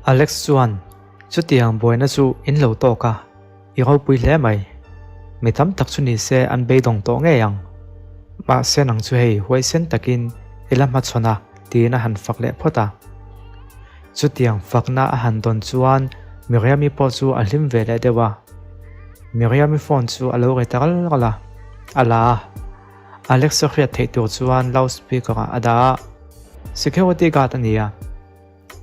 Alex chuan, Chutiang buaina chu in lo tawk a, i ropui hle mai. Mi tam tak chu ni se an beidawng tawh ngei ang. Mahse nang chu hei huaisen takin i la hmachhawn a tiin a han fak leh phawt a. Chutiang fakna a han dawn chuan Miriam-i pawh chu a hlim ve leh deuh a. Miriam-i phone chu a lo ri ta ral ral a, a la a. Alex-a hriat theih tur chuan loudspeaker ah a dah a. Security guard a ni a.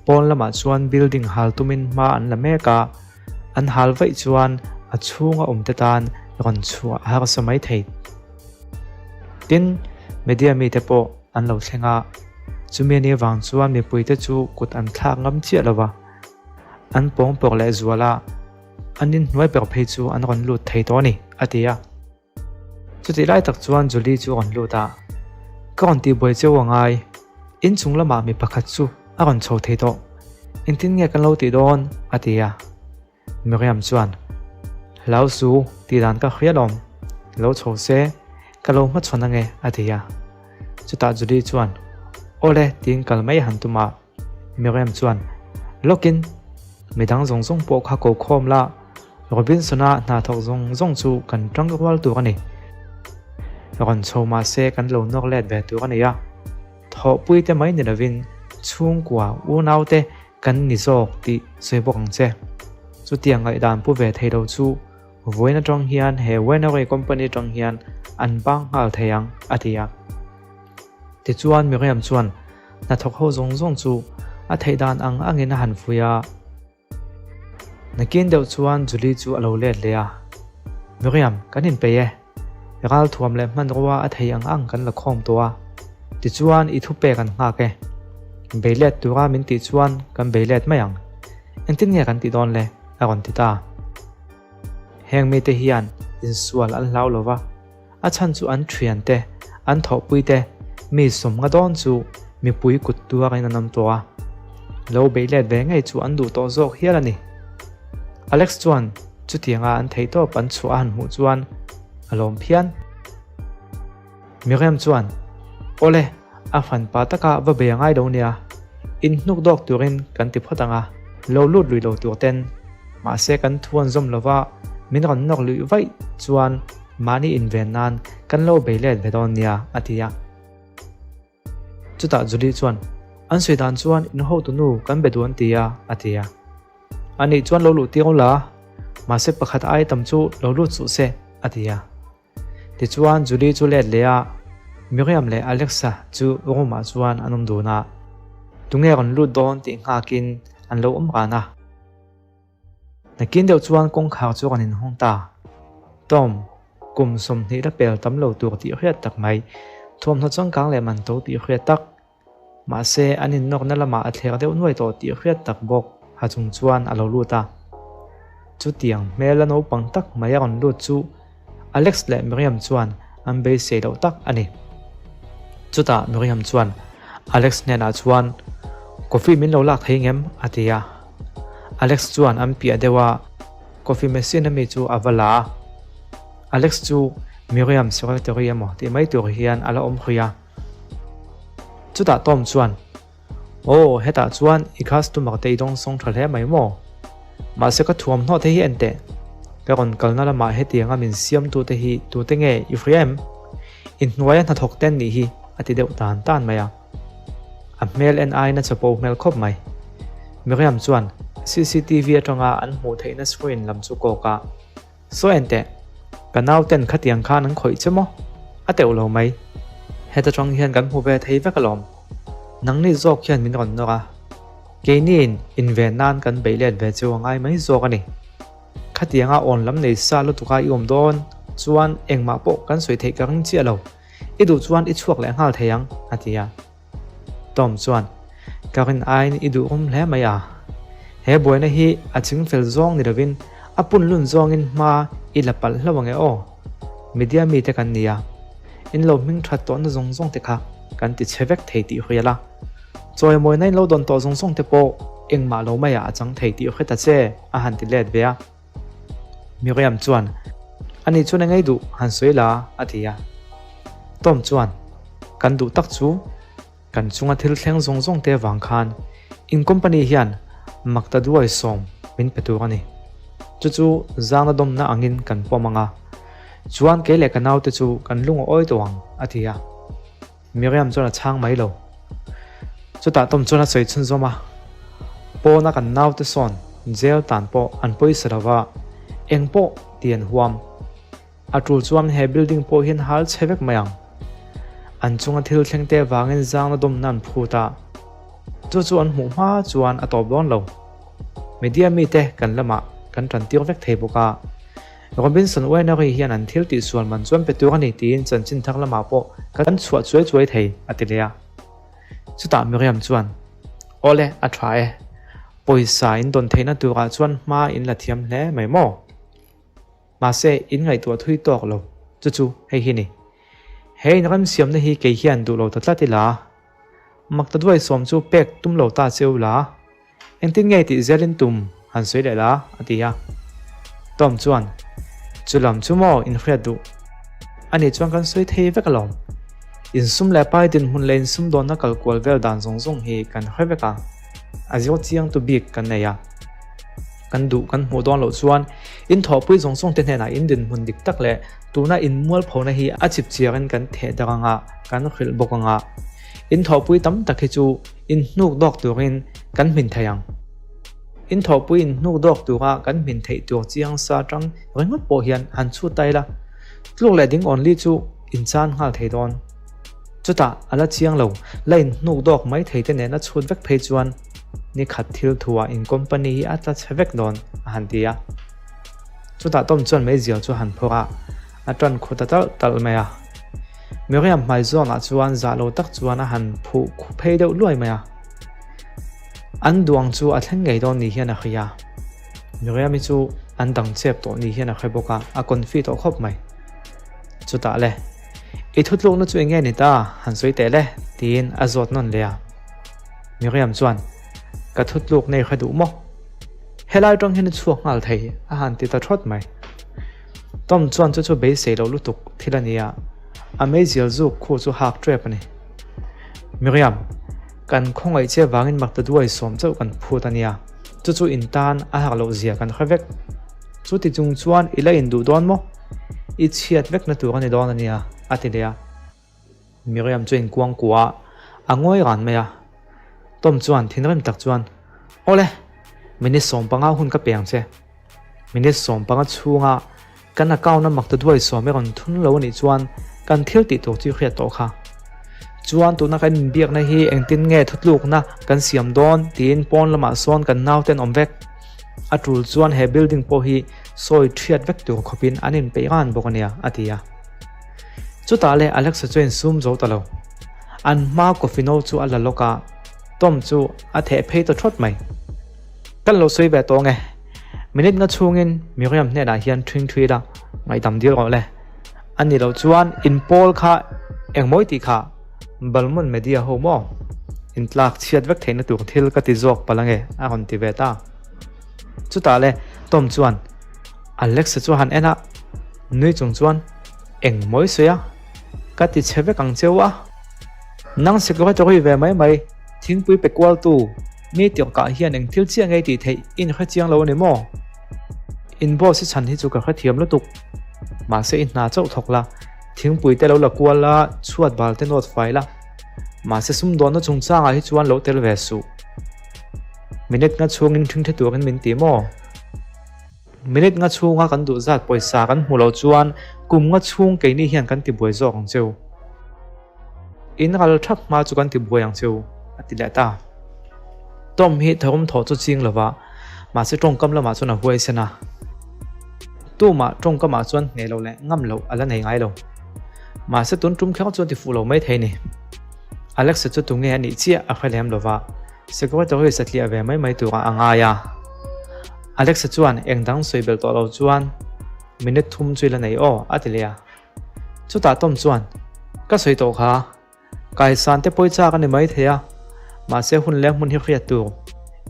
Pawn lamah chuan building hal tumin hma an la mek a, an hal vaih chuan a chhunga awmte tan rawn chhuah a harsa mai thei. Tin, media mite pawh an lo thleng a, chumi a nih avang chuan mipuite chu kut an thlak ngam chiah lo va, an pawng pawrh leh zual a, an inhnuai ber phei chu an rawn lut thei tawh a ni, a ti a. Chutih lai tak chuan Julie chu a rawn lut a, Ka rawn tihbuai cheu a ngai, inchung lamah mi pakhat chu a rawn chho thei tawh, engtin nge kan lo tih dawn? a ti a. Miriam chuan, Hlau su, tih dan ka hria lawm, lo chho se, ka lo hmachhawn ange, a ti a. Chutah Julie chuan, Awle, tiin kal mai a han tum a. Miriam chuan, Lawkin, midang zawng zawng pawh kha ko khawm la, Robinson-a hna thawk zawng zawng chu kan tang rual tur a ni. Rawn chho mah se kan lo nawk let ve tur a ni a, thawhpui te mai ni lovin chhungkua unaute kan ni zawk tih sawi bawk ang che. Chutiang ngaihdan pu ve thei lo chu vawiin atang hian he Winery Company atang hian an bang nghal thei ang, a ti a. Tichuan Miriam chuan hnathawk ho zawng zawng chu a theih dan ang angin a han fui a. Nakin deuh chuan Julie chu a lo let leh a, Miriam, kan inpeih e. Ral thuam leh hmanrua a thei ang ang kan la khawm tawh a. Tichuan i thupek an nghak e. Bei let tura min tih chuan kan bei let mai ang. Engtin nge kan tih dawn le? a rawn ti ta. Heng mite hian insual an hlau lo va. A chhan chu an thian te, an thawhpui te, mi sawmnga dawn chu mipui kut tuarin an awm tawh a. Lo beih let ve ngei chu an duh tawh zawk hial a ni. Alex chuan chutianga an theihtawp an chhuah a han hmuh chuan a lawm phian. Miriam chuan, Awle, a fanpa taka va bei a ngai lo nia, in hnuk dawk turin kan ti phawt ang a, lo lut lui lo tur ten, mahse kan thu an zawm lova min rawn nawk luih vaih chuan Mahni inven nan kan lo bei let ve dawn nia, a ti a. Chutah Julie chuan, An sawi dan chuan in hotu nu kan be duh an ti a, a ti a. Anih chuan lo luh tir la, mahse pakhat ai tam chu lo lut suh se, a ti a. Tichuan Julie chu let leh a, Miriam leh Alexa chu room ah chuan an awm dun a. Tunge rawn lut dawn tih nghakin an lo awm ran a. Nakin deuh chuan kawngkhar chu rawn inhawng ta. Tom, kum 20 la pel tam lo tur tih hriat tak mai, thuamhnaw changkang leh man to tih hriat tak. Mahse, an innawkna lamah a thler deuh nuai tawh tih hriat tak bawk ha chung chuan a lo lut a. Chutiang hmel a naupang tak mai a rawn lut chu Alex leh Miriam chuan an beisei loh tak a ni. Chutah Miriam chuan Alex hnenah chuan, Coffee min lo lak thei ngem? a ti a. Alex chuan an piah deuh a, coffee machine ami chu a va la a. Alex chu Miriam secretary emaw tih mai tur hian a la awm hrui a. Chutah Tom chuan, Aw, hetah chuan i customer te i dawng sawng tha hle mai maw? Mahse ka thuamhnaw te hi en teh. Ka rawn kalna lamah hetianga min siamtu te hi tute nge i hria em? Inhnuaia hnathawk te an nih hi, a ti deuh tan tan mai a. A hmel en aiin a chapo hmel khawp mai. Miriam chuan cctv atanga an hmuh theihna screen lam chu kawk a, Saw en teh, ka nauten khatiang khan an khawih che maw? A teuh lo mai. Heta tang hian kan hmu ve thei vek alawm. Nangni zawk hian min rawn nawr a, keiniin inven nan kan beih let ve chu a ngai mai zawk a ni. Khatianga awn lam nei sa lutuka i awm dawn chuan engmah pawh kan sawi theih ka ring chiah lo. I duh chuan i chhuak leh nghal thei ang, a ti a. Tom chuan, Ka rin aiin i duhawm hle mai a. He buaina hi a ching fel zawng ni lovin a punlun zawngin hma i la palh hlauh ang e aw. Media mite kan ni a, in lo hming that tawhna zawng zawng te kha kan ti chhe vek thei tih hria la. Chawimawina in lo dawn tawh zawng zawng te pawh engmah lo maiah a chang thei tih hre ta che, a han ti let ve a. Miriam chuan, Ani chuan engei duh han sawi la, a ti a. Tom chuan, Kan duh tak chu, kan chunga thil thleng zawng zawng te avang khan in company hian Maktaduai sawm min pe tur a ni. Chu chu zangna dawmna angin kan pawm ang a, chuan kei leh ka naute chu kan lung a awi tawh ang, a ti a. Miriam chuan a chhang mai lo. Chutah Tom chuan a sawi chhunzawm a, Pawna kan naute sawn jail tan pawh an pawisa lo va, eng pawh ti an huam. A tul chuan he building pawh hian hal chhe vek mai ang. An chunga thil thleng te vangin zangna dawmna an phut a, chu chu an hmuh hma chuan a tawp dawn lo. Media mite kan lamah kan tan tir vek thei bawk a. Robinson Winery hian an thil tihsual man chuan pe tur a ni tiin chanchin thar lamah pawh kan chhuah chuai chuai thei, a ti leh a. Chutah Miriam chuan, Awle, a tha e. Pawisa in dawn theihna turah chuan hma in la thiam hle mai maw? Mahse, in ngaihtuah thui tawk lo. Chu chu hei hi ni. He inremsiamna hi kei hian duh lo ta tlat ila. Makta duai sawm chu pek tum lo ta che u la. Engtin nge tih zelin tum han sawi leh la, a ti a. Tom chuan, Chu lam chu maw inhriat duh? Ani chuan kan sawi thei vek alawm. Insum leh pai dinhmun leh insumdawnna kal kual vel dan zawng zawng hi kan hre vek a. A zir chiang tu bik kan nei a. Kan duh kan hmuh dawn loh chuan in thawhpui zawng zawng te hnenah in dinhmun dik tak leh tuna in mualphona hi a chip chiarin kan theh dar anga kan hrilh bawk anga in thawhpui tam tak hi chu in hnuk dawk turin kan hmin thei ang. In thawhpui in hnuk dawk tura kan hmin theih tur chiang sa tang ringawt pawh hian han chhut ta ila tluk leh ding awnli chu in chan nghal thei dawn. Chutah a la chiang lo, la in hnuk dawk mai thei te nen a chhut vek phei chuan ni khat thil thuah in company hi a tla chhe vek dawn a han ti a. Chutah Tom chuan meizial chu a han phawrh a, a tan khu ta talh talh mai a. Miriam hmai zawnah chuan zah lo tak chuan a han phuh khu phei deuh luai mai a. An duang chu a thleng ngei dawn ni hian a hria. Miriam-i chu an dang chep tawh ni hian a hre bawk a, a confi tawh khawp mai. Chutah le. I thutlukna chu eng nge ni ta? Han sawi teh le, tiin a zawt nawn leh a. Miriam chuan, Ka thutluk nei hre duh maw? Helai tang hian i chhuak nghal thei, a han ti ta thawt mai. Tom chuan chu chu beisei loh lutuk thil a ni a, a meizial zuk khu chu hak tep a ni. Miriam, kan khawngaih che vangin mak ta duai sawm chauh kan phut a nia, chu chu in tan a hak loh zia kan hre vek. Chu ti chung chuan i la induh dawn maw? I chhiat vekna tur a ni dawn a nia, a ti leh a. Miriam chu a inkuang kuah a, a ngawi ran mai a. Tom chuan thinrim tak chuan, Awle, minute 15 hun ka pe ang che. Minute 15 chhunga kan account-a makta duai sawm i rawn thun lo a nih chuan kan thil tih tur chu i hriat tawh kha. Chuan tuna kan inbiakna hi engtin nge thutlukna kan siam dawn tiin pawn lamah sawn kan naute an awm vek. A tul chuan he building pawh hi sawi thiat vek tur khawpin an inpeih ran bawk a nia, a ti a. Chutah leh Alexa chuan insum zo ta lo. An hma coffee no chu a la lawk a, Tom chu a theh phei ta thawt mai. Kan lo sawi ve tawh nge? Minute nga chhungin Miriam hnenah hian ṭhing ṭhui la, ngaihdam dil rawh le. A ni loh chuan in pawl kha engmawi tih kha Balmont Media ho maw? In tlak chhiat vek theihna tur thil ka ti zawk palh ange a rawn ti ve ta. Chutah le Tom chuan Alexa chu a han en a, nui chung chuan Engmawi sawi a, ka ti chhe vek ang cheu a. Nang secretary ve mai mai, thingpui pe kualtu, mi tirhkah hian eng thil chiah ngei tih theih i inhre chiang lo a ni maw? In boss i chhan hi chu ka hrethiam lutuk. Mahse i hna chauh thawk la, thingpui te lo la kual la, chhuat bal te nawt fai la. Mahse sumdawnna chungchangah hi chuan lo tel ve suh. Minute nga chhungin ṭhingṭhe turin min ti maw? Minute nga chhunga kan duh zat pawisa kan hmu loh chuan kum nga chhung keini hian kan tibuai zawk ang cheu. In ral thap hma chu kan tibuai ang cheu, a ti leh ta. Tom hi tharum thawh chu ching lova, mahse tawngkam lamah chuan a huaisen a. Tumah tawngkamah chuan hneh loh leh ngam loh a la nei ngai lo. Mahse tun tum kher chuan tifuh lo mai thei ni. Alexa chu tunge a nih chiah a hre lem lova. Secretary satliah ve mai mai turah a ngai a. Alexa chuan eng dang sawi belh tawh lo chuan minute thum chu i la nei aw a ti leh a. Chutah Tom chuan, Ka sawi tawh kha, kaisan te pawi chak a ni mai thei a, mahse hun leh hmun hi hriat tur.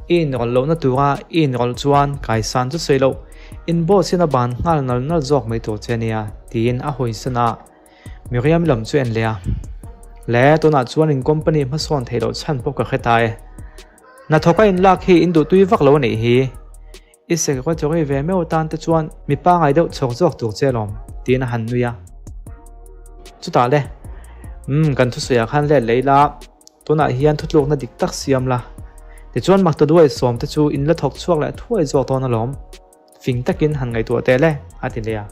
I inrawlh lohna tura i inrawlh chuan kaisan chu sawi loh, in boss hian a ban nghal nal nal zawk mai tur che a nia, tiin a hawisan a. Miriam lam chu en leh a, Le, tunah chuan in company hmasawn theih loh chhan pawh ka hre ta e. Hnathawka inlak hi in duhtui vak lo a nih hi. I secretary ve meuh atan te chuan mi pangai deuh chhawk zawk tur che alawm, tiin a han nui a. Chutah le, Umm, kan thusawiah khan let leh ila, tunah hian thutlukna dik tak siam la. Tichuan Maktaduai sawmte chu in la thawk chhuak leh thuai zawk dawn alawm. Fing takin han ngaihtuah teh le, a ti leh a.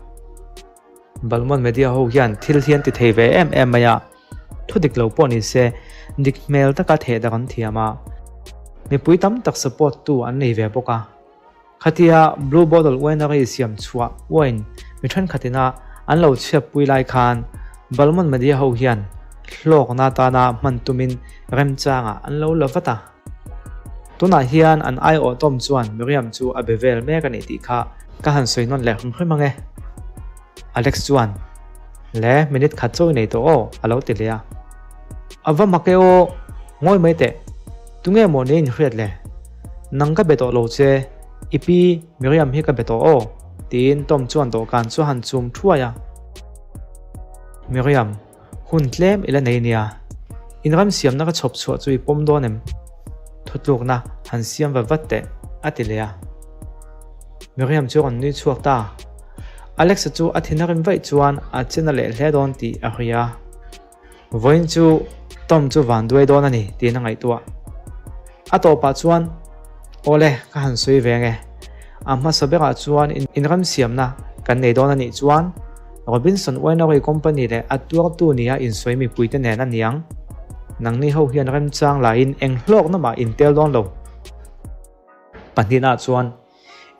Balmon Media ho hian thil hi an ti thei ve em em mai a, thu dik lo pawh ni se dik hmel taka theh dak an thiam a, mipui tam tak support tu an nei ve bawk a. Khatia Blue Bottle Winery siam chhuah wine mi thenkhat ina an lo chhiatpui lai khan Balmon Media ho hian hlawkna atana hman tumin remchangah an lo la vat a. Tunah hian an aiawh Tom chuan Miriam chu a be vel mek a ni tih kha ka han sawi nawn leh hrim hrim ang e. Alex chuan, Le, minute khat chawi nei tawh aw, a lo ti leh a. A va mak e aw, ngawi mai teh. Tunge maw nei inhriat le? Nang ka be tawh lo che, i pi Miriam hi ka be tawh aw, tiin Tom chuan dawhkan chu a han chum thuai a. Miriam. Hun tlem i la nei nia. Inram siamna ka chhawp chhuah chu i pawm dawn em? Thutlukna han siam vat vat teh, a ti leh a. Miriam chu a rawn nui chhuak ta. Alexa chu a thin a rim vaih chuan a che na leh hle dawn tih a hria. Vawiin chu Tom chu van duai dawn a ni tiin a ngaihtuah. A tawpah chuan, Awle, ka han sawi ve nge. A hmasa berah chuan inram siamna kan nei dawn a nih chuan Robinson Winery Company leh a tuartu nia insawi mipuite nen a niang. Nangni ho hian remchang laiin eng hlawkna mah in tel dawn lo. Pahnihna chuan,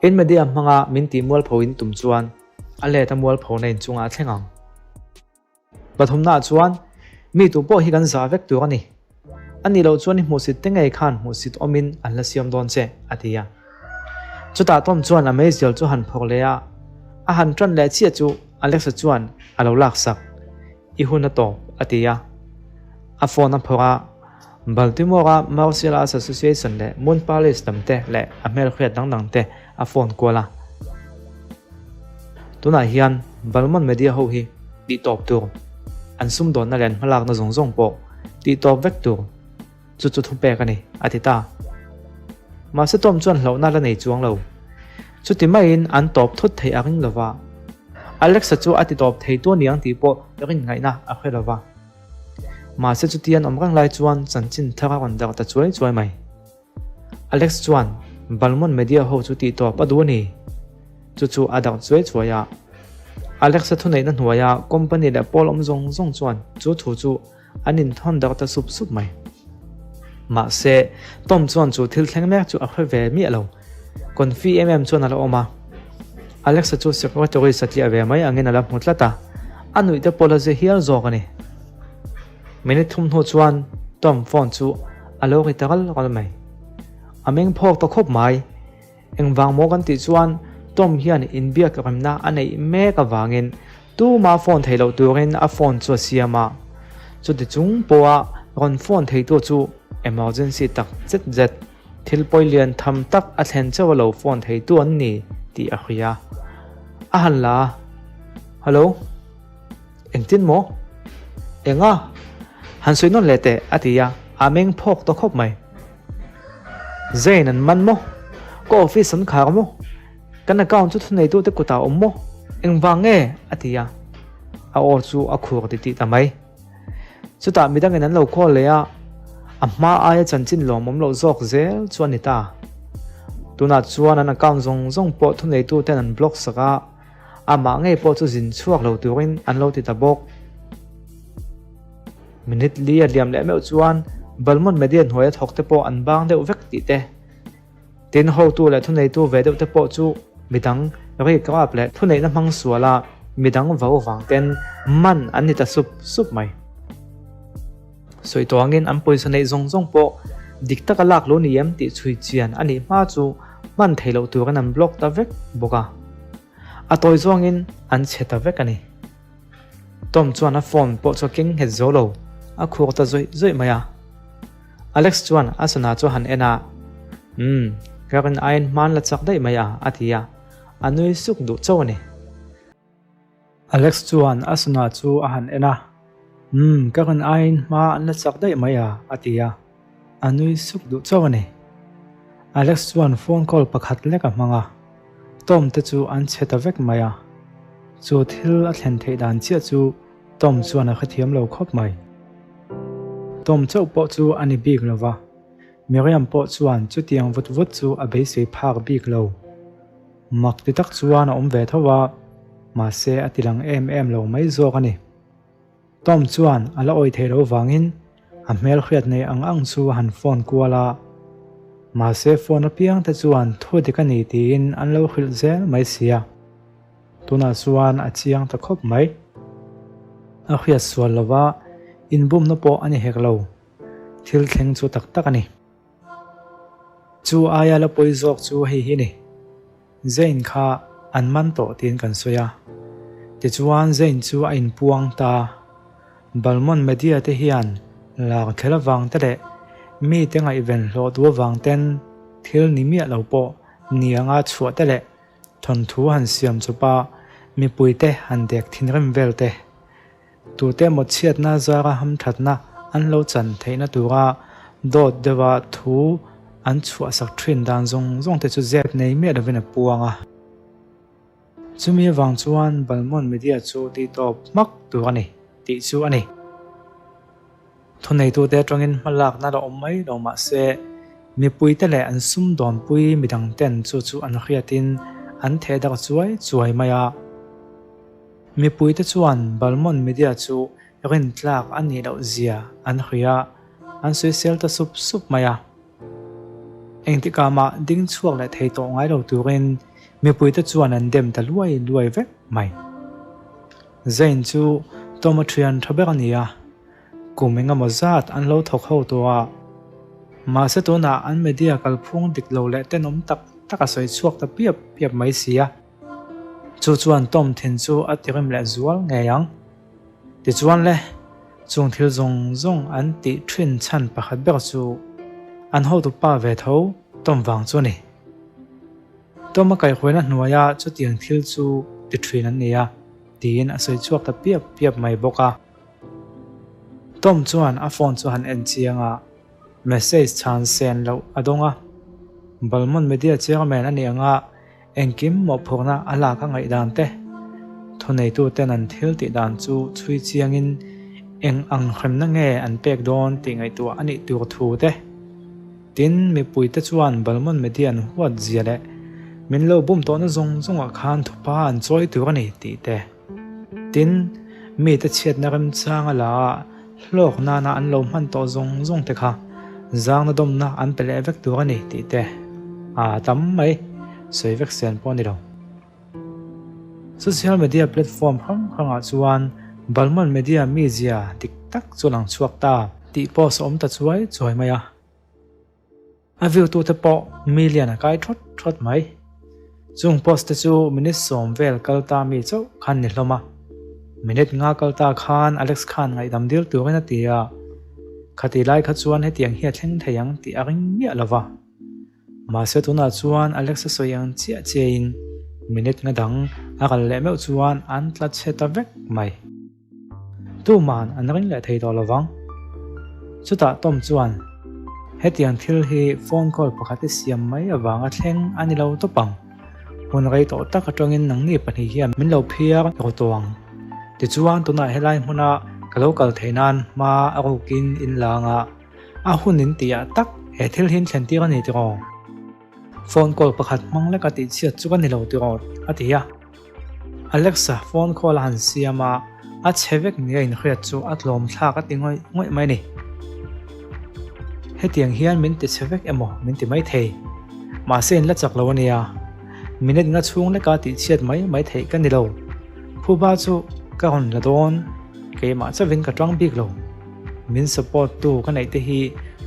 In media hmanga min tih mualpho in tum chuan a let a mualphona inchungah a thleng ang. Pathumnaah chuan, Mi tu pawh hi kan zah vek tur a ni. A nih loh chuan i hmuhsit te ngei khan hmuhsit awmin an la siam dawn che, a ti a. Chutah Tom chuan a meizial chu han phawrh leh a, a han ṭan leh chiah chu Alexa chuan a lo laksak. I hun a tawp, a ti a. A phone a phawrh a, Baltimore-a Martial Arts Association leh Moon Palace lam te leh a hmelhriat dang dang te a phone kual a. Tunah hian Balmont Media ho hi tih tawp tur, an sumdawnna leh an hmalakna zawng zawng pawh tih tawp vek tur, chu chu thupek a ni, a ti ta. Mahse Tom chuan hlauhna la nei chuang lo. Chuti maiin an tawp thut theih a ring lova, Alexa chu a ti tawp thei tu aniang tih pawh rinngaihna a hre lova. Mahse chuti an awm reng lai chuan chanchin thar a rawn darh ta chuai chuai mai. Alex chuan Balmont Media ho chu tih tawp a duh a ni. Chu chu a darh chuai chuai a. Alex-a thuneihna hnuaia company leh pawl awm zawng zawng chuan chu thu chu an inthawn darh ta sup sup mai. Mahse, Tom chuan chu thil thleng mek chu a hre ve miah lo. Confi em em chuan a la awm a. Alex-a chu secretary satliah ve mai angin a la hmu tlat a, a nuih te pawh la zia hial zawk a ni. Minute thum hnu chuan Tom phone chu a lo ri ta ral ral mai. A meng phawk ta khawp mai. Engvang maw kan tih chuan Tom hian inbiak remna a neih mek avangin tuma phone theih loh turin a phone chu a siam a. Chuti chung pawha rawn phone theitu chu emergency tak zet zet thil pawi lian tham tak a thlen chauh a lo phone theitu an ni tih a hria. A han la a, Hello? Engtin maw? Enga? Han sawi nawn leh teh, a ti a, a meng phawk ta khawp mai. Zane an man maw? Ka office an khar maw? Kan account chu thuneitute kutah a awm maw? Engvang nge? a ti a, a aw chu a khur ti tih ta mai. Chutah midangin an lo call leh a, a hma aia chanchin lawmawm loh zawk zel chu a ni ta. Tunah chuan an account zawng zawng pawh thuneituten an block sak a, Amah ngei pawh chu zin chhuak lo turin an lo ti ta bawk. Minute li a liam leh meuh chuan Balmont Media hnuaia thawk te pawh an bang deuh vek tih te, tin hotu leh thuneitu ve deuh te pawh chu midang rikrap leh thuneihna hmang suala midang vo vang ten man an ni ta sup sup mai. Sawi tawh angin an pawisa neih zawng zawng pawh dik taka lak lo ni em tih chhui chian a nih hma chu hman theih loh turin an block ta vek bawk a. A tawi zawngin an chhe ta vek a ni. Tom chuan a phone pawh chu a keng nghet zo lo, a khur ta zawih zawih mai a. Alex chuan a sana chu a han en a, Umm, ka rin aiin hman la chak daih mai a, a ti a, a nui suk duh chauh a ni. Alex chuan a sana chu a han en a, Umm, ka rawn aiin hma an la chak daih mai a, a ti a, a nui suk duh chauh a ni. Alex chuan phone call pakhat lek a hmang a, Tom te chu an chhe ta vek mai a. Chu thil a thlen theih dan chiah chu Tom chuan a hrethiam lo khawp mai. Tom chauh pawh chu a ni bik lo va, Miriam pawh chuan chutiang vut vut chu a beisei phak bik lo. Mak ti tak chuan a awm ve tho a, mahse a ti lang em em lo mai zawk a ni. Tom chuan a la awih theih loh vangin a hmel hriat nei ang ang chu a han phone kual a, mahse phone apiang te chuan thu dik a ni tiin an lo hrilh zel mai si a. Tunah chuan a chiang ta khawp mai. A hriat sual lova inbumna pawh a ni hek lo, thil thleng chu tak tak a ni. Chu aia la pawi zawk chu hei hi ni. Zane kha an man tawh tiin kan sawi a. Tichuan Zane chu a inpuang ta. Balmont Media te hian lak thel avang te leh mite ngaihven hlawh duh avang ten thil ni miah lo pawh ni anga chhuah te leh thawnthu han siam chawpa mipuite han dek thinrim vel te Tute emaw chhiatna zara hamthatna an lo chan theihna tura dawt deuha thu an chhuahsak thin dan zawng zawng te chu zep nei miah lovin a puang a. Chumi avang chuan Balmont Media chu tihtawp hmak tur a ni tih chu a ni. Thuneitute atangin hmalakna la awm mai lo mah se, mipuite leh an sumdawnpui midangten chu chu an hriatin an theh darh chuai chuai mai a. Mipuite chuan Balmont Media chu rintlak a nih loh zia an hria a, an sawisel ta sup sup mai a. Engtikah mah ding chhuak leh thei tawh ngai lo turin mipuite chuan an dem ta luai luai vek mai. Zane chu Tom-a thian tha ber a ni a, kum engemaw zat an lo thawk ho tawh a. Mahse tunah an media kalphung dik lo leh tenawm tak tak a sawi chhuak ta piap piap mai si a. Chu chuan Tom thin chu a tirim leh zual ngei ang. Tichuan le, chung thil zawng zawng an tih thin chhan pakhat ber chu an hotu pa ve tho Tom vang chu a ni. Tom a kaihhuaina hnuaia chutiang thil chu ti thin an ni a, tiin a sawi chhuak ta piap piap mai bawk a. Tom chuan a phone chu han en chiang a, message chhan sen loh a dawng a. Balmont Media chairman a nih anga Engkim mawhphurhna a lak a ngaihdan te, thuneituten an thil tih dan chu chhui chiangin eng ang hremna nge an pek dawn tih ngaihtuah a nih tur thu te. Tin, mipuite chuan Balmont Media an huat zia leh min lo bum tawhna zawng zawngah khan thupa an chawi tur a ni tih te. Tin, mite chhiatna remchang a la a, hlawk nana an lo hman tawh zawng zawng te kha zangna dawmna an pe leh vek tur a ni tih te a tam mai sawi vek sen pawh a ni lo. Social media platform hrang hrangah chuan Balmont Media mizia dik tak chu lang chhuak ta tih post a awm ta chuai chuai mai a. A view tute pawh million a kai thawt thawt mai. Chung post te chu minute sawm vel kal ta mi chauh khan ni hlawm a. Minute nga kal ta khan Alex khan ngaihdam dil turin a ti a. Khati lai kha chuan hetiang hi a thleng thei ang tih a ring miah lo va. Mahse tunah chuan Alex a sawi ang chiah chiahin minute nga dang a kal leh meuh chuan an tla chhe ta vek mai. Tuman an ring leh thei tawh lo vang. Chutah Tom chuan, Hetiang thil hi phone call pakhat i siam mai avanga thleng a ni lo tawp ang. Hun rei tawh tak atangin nangni pahnih hian min lo phiar ru tawh ang. Tichuan tunah helai hmuna ka lo kal theih nan hma a rukin in lang a, a hun in tihah tak he thil hi in thlen tir a ni tiraw? Phone call pakhat hmang leka tihchhiat chu ka ni lo tiraw? a ti a. Alexa phone call a han siam a, a chhe vek nia inhriat chu a tlawm thlak a ti ngawih ngawih mai a ni. Hetiang hian min ti chhe vek emaw min ti mai thei. Mahse in la chak lo a nia. Minute nga chhung leka tihchhiat mai mai theih ka ni lo. Phuba chu ka rawn la dawn, keimah chauhin ka tang bik lo. Min support tu ka neih te hi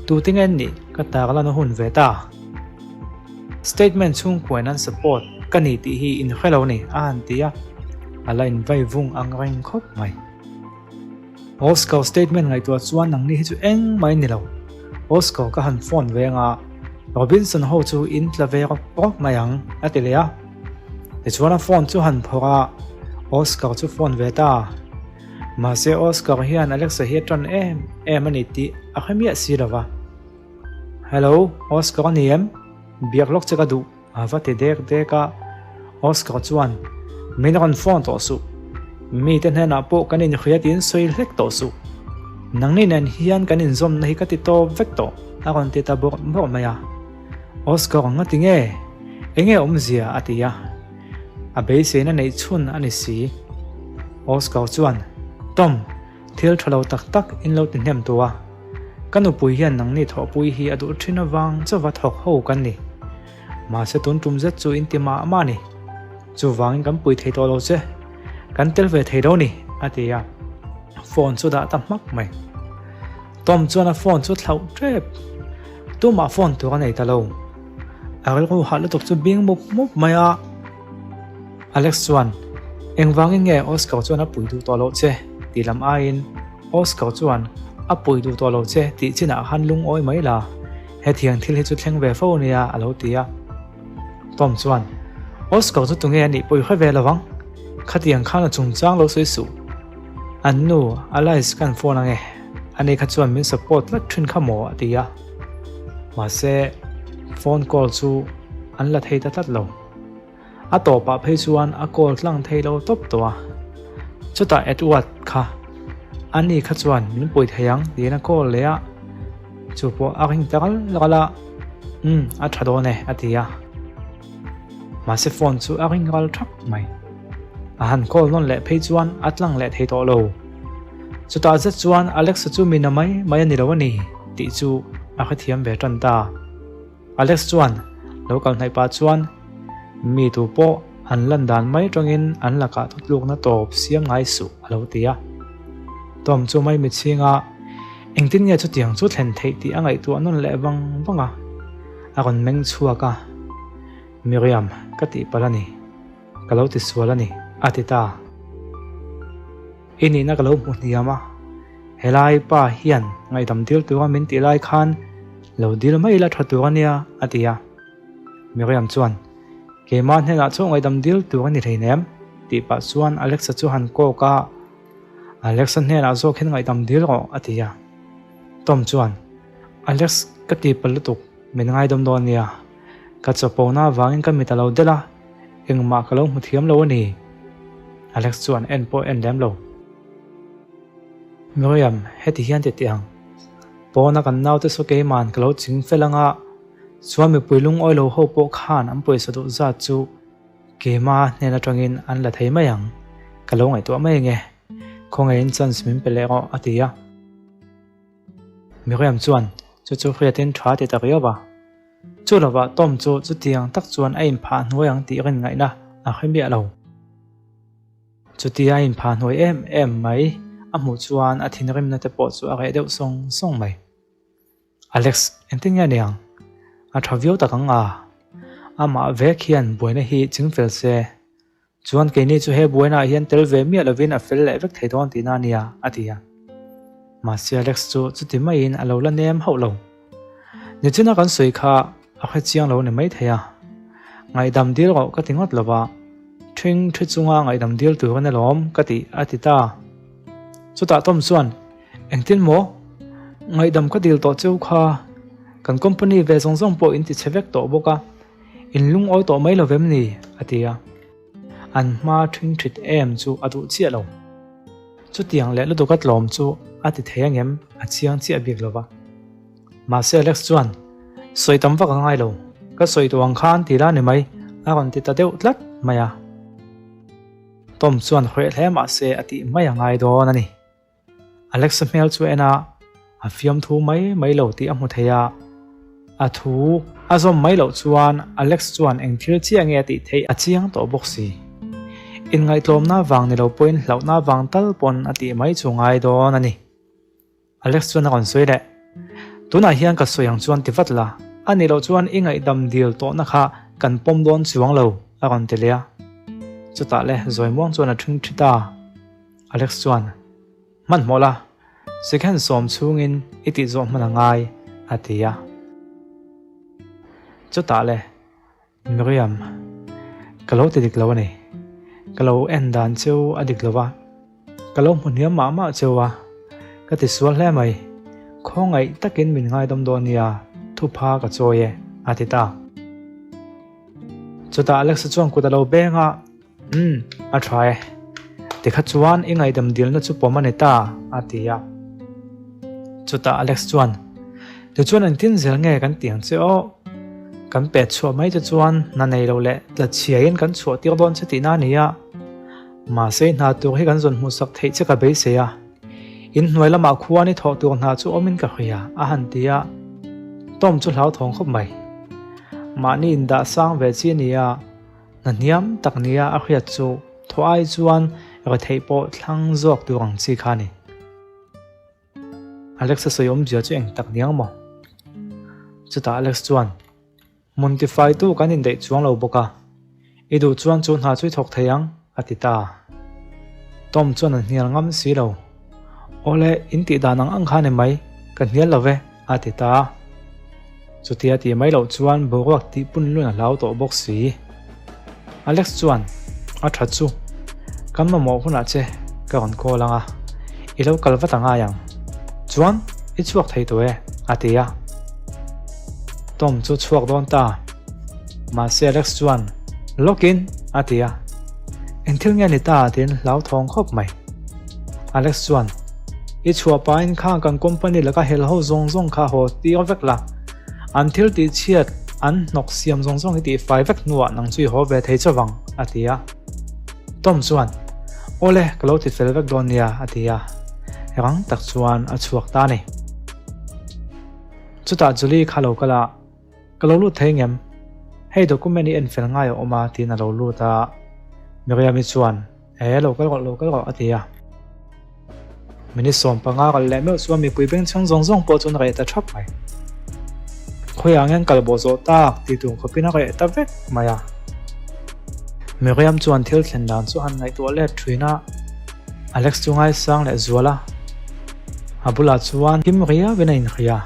tute nge an nih ka tarlan a hun ve ta. Statement chhungkuain an support ka ni tih hi in hre lo ni a han ti a, a la invai vung ang reng khawp mai. Oscar statement ngaihtuah chuan nangni hi chu engmah in ni lo. Oscar ka han phone ve anga Robinson ho chu in tla ve rawk rawk mai ang a ti leh a. Tichuan a phone chu han phawrh a, Oscar chu phone ve ta. Mahse Oscar hian Alexa hi a tan em em a ni tih a hre miah si lova. Hello, Oscar a ni em? Biak lawk che ka duh, a va ti dek dek a. Oscar chuan, Min rawn phone tawh suh. Mite hnenah pawh kan inhria tiin sawi hlek tawh suh. Nangni nen hian kan inzawmna hi ka ti tawp vek tawh, a rawn ti ta bawrh bawrh mai a. Oscar nga ti nge? Enge awmzia? a ti a. A beiseina neih chhun a ni si. Oscar chuan, Tom, thil tha lo tak tak in lo ti hnem tu a. Ka nupui hian nangni thawhpui hi a duh thin avang chauva thawk ho kan ni. Mahse tun tum zet chu in ti mah mah a ni. Chuvangin kan pui thei tawh lo che. Kan tel ve thei lo ni, a ti a. Phone chu dah ta hmak mai. Tom chuan a phone chu thlauh tep. Tumah phone tur a nei ta lo. A rilru hah lutuk chu bing mup mup mai a. Alex chuan, Engvangin nge Oscar chuan a pui duh tawh loh che? tih lam aiin Oscar chuan a pui duh tawh lo che tih chinah khan lungawi mai la. Hetiang thil hi chu thleng ve fo nia a lo ti a. Tom chuan, Oscar chu tunge a nih pawh i hre ve lo ang. Khatiang khan a chungchang lo sawi suh. An nu, Alice ka han phone ange. Ani kha chuan min support tlat thin kha maw a ti a. Mahse, phone call chu an la thei ta tlat lo. A tawpah phei chuan a call tlang thei lo tawp tawh a. Chutah Edward kha, Ani kha chuan min pui thei ang tiin a call leh a. Chu pawh a ring ta ral ral a, Umm, a tha dawn e, a ti a. Mahse phone chu a ring ral thap mai. A han call nawn leh phei chuan a tlang leh thei tawh lo. Chutah zet chuan Alexa chu mi na mai mai a ni lo a ni tih chu a hrethiam ve tan ta. Alex chuan lo kal hnaih pah chuan mi tu pawh an lan dan mai tangin an lakah thutlukna tawp siam ngai suh a lo ti a. Tom chu mai mitchhinga engtin nge chutiang chu thlen theih tih a ngaihtuah nawn leh vang vang a, a rawn meng chhuak a, Miriam ka tihpalh a ni, ka lo tisual a ni a ti ta. I nihna ka lo hmu hniam a, helai pa hian ngaihdam dil tura min tih lai khan lo dil mai ila tha tur a nia, a ti a. Miriam chuan, Keimah hnenah chu ngaihdam dil tur a ni hleinem, tih pah chuan Alexa chu han kawk a, Alexa hnenah zawk hian ngaihdam dil rawh, a ti a. Tom chuan, Alex, ka ti palh lutuk, min ngaidam dawn nia. Ka chawpona avangin ka mit a lo delh a, engmah ka lo hmu thiam lo a ni. Alex chuan en pawh en lem lo. Miriam, heti hian ti teh ang. Pawna kan naute saw keiman ka lo ching fel anga, chuan mipui lungawi lo ho pawh khan an pawisa duh zat chu keima hnen atangin an la thei mai ang. Ka lo ngaihtuah mai ange. Khawngaihin chance min pe leh rawh, a ti a. Miriam chuan chu chu hriatin tha ti ta riau a. Chu lovah Tom chu chutiang tak chuan a inphah hnuai ang tih rin ngaihna a hre miah lo. Chutia a inphah hnuai em em mai a hmuh chuan a thinrimna te pawh chu a reh deuh sawng sawng mai. Alex, engtin nge niang? A tha viau tak ang a. Amah vek hian buaina hi chingfel se. Chuan keini chu he buainaah hian tel ve miah lovin a fel leh vek thei dawn tihna a nia, a ti a. Mahse Alex chu chuti maiin a lo la nem hauh lo. Nichina kan sawi kha a hre chiang lo ni maithei a. Ngaihdam dil rawh ka ti ngawt lo va, ṭhing ṭhi chunga ngaihdam dil tur a ni lawm ka ti, a ti ta. Chutah Tom chuan, Engtin maw? Ngaihdam ka dil tawh cheu kha, kan company ve zawng zawng pawh in ti chhe vek tawh bawk a. In lungawi tawh mai lo vem ni? a ti a. An hma ṭhing ṭhit em chu a duh chiah lo. Chutiang leh lutuk a tlawm chu a ti thei angem a chiang chiah bik lo va. Mahse Alex chuan, Sawi tam vak a ngai lo, ka sawi tawh ang khan ti la ni mai, a rawn ti ta deuh tlat mai a. Tom chuan hawih hle mahse a tih mai a ngai dawn a ni. Alexa hmel chu en a, a fiamthu mai mai lo tih a hmu thei a. A thu a zawm mai loh chuan Alex chuan eng thil chiah nge a tih theih a chiang tawh bawk si. Inngaihtlawmna vang ni lo pawhin hlauhna vang tal pawn a tih mai chu ngai dawn a ni. Alex chuan a rawn sawi leh, Tunah hian ka sawi ang chuan ti vat la, a nih loh chuan i ngaihdam dil tawhna kha kan pawm dawn chuang lo, a rawn ti leh a. Chutah le Zawimuang chuan a ṭhing ṭhi ta. Alex chuan, Hmanhmawh la, second sawm chhungin i tih zawh hman a ngai, a ti a. Chutah le, Miriam, ka lo ti dik lo a ni. Ka lo en dan cheu a dik lo va, ka lo hmu hniam mah mah cheu a, ka ti sual hle mai. Khawngaih takin min ngaidawm dawn nia, thupha ka chawi e, a ti ta. Chutah Alex-a chuan kut a lo beng a, Umm, a tha e. Tikha chuan i ngaihdam dilna chu pawm a ni ta, a ti a. Chutah Alex chuan, Tichuan engtin zel nge kan ti ang che aw? Kan pet chhuah mai te chuan hna nei lo leh tla chhiaiin kan chhuah tir dawn che tihna a ni a. Mahse hna tur hi kan zawn hmuhsak theih che ka beisei a. In hnuai lamah khuan i thawh tur hna chu awmin ka hria, a han ti a. Tom chu hlauthawng khawp mai. Mahni indah sang ve chi a ni a. Hna hniam tak nia a hriat chu thaw ai chuan retheih pawh thlang zawk tur ang chi kha a ni. Alex-a sawi awmzia chu eng tak niang maw? Chutah Alex chuan, Hmun tifaitu kan indaih chuang lo bawk a, i duh chuan chu hna chu i thawk thei ang, a ti ta. Tom chuan a hnial ngam si lo. Awle, in tih dan ang ang kha ni mai, ka hnial lo ve, a ti ta. Chutia tih mai loh chuan boruak tih pun lun a hlau tawh bawk si. Alex chuan, A tha chu, kan mamawh hunah che ka rawn call ang a, i lo kal vat a ngai ang. Chuan, i chhuak thei tawh e, a ti a. Tom chu chhuak dawn ta. Mahse Alex chuan, Lawkin, a ti a. Eng thil nge ni ta tiin hlauthawng khawp mai. Alex chuan, I chhuah pahin khang kan company laka hel ho zawng zawng kha haw tir vek la. An thil tih chhiat, an hnawk siam zawng zawng i tih fai vek hnuah nang chu i haw ve thei chauh ang, a ti a. Tom chuan, Awle, ka lo ti fel vek dawn nia, a ti a. Rang tak chuan a chhuak ta a ni. Chutah Julie kha lo kal a, Ka lo lut thei ngem? Hei document i en fel ngai a awm a, tiin a lo lut a. Miriam-i chuan, E, lo kal rawh, lo kal rawh, a ti a. Minute 15 kal leh meuh chuan mipui bengchheng zawng zawng pawh chuan a reh ta thap mai. Khawiah nge an kal bawh zawh tak tih tur khawpin a reh ta vek mai a. Miriam chuan thil thlen dan chu han ngaihtuah let thin a, Alex chu ngaisang leh zual a. A bulah chuan him riauin a inhria.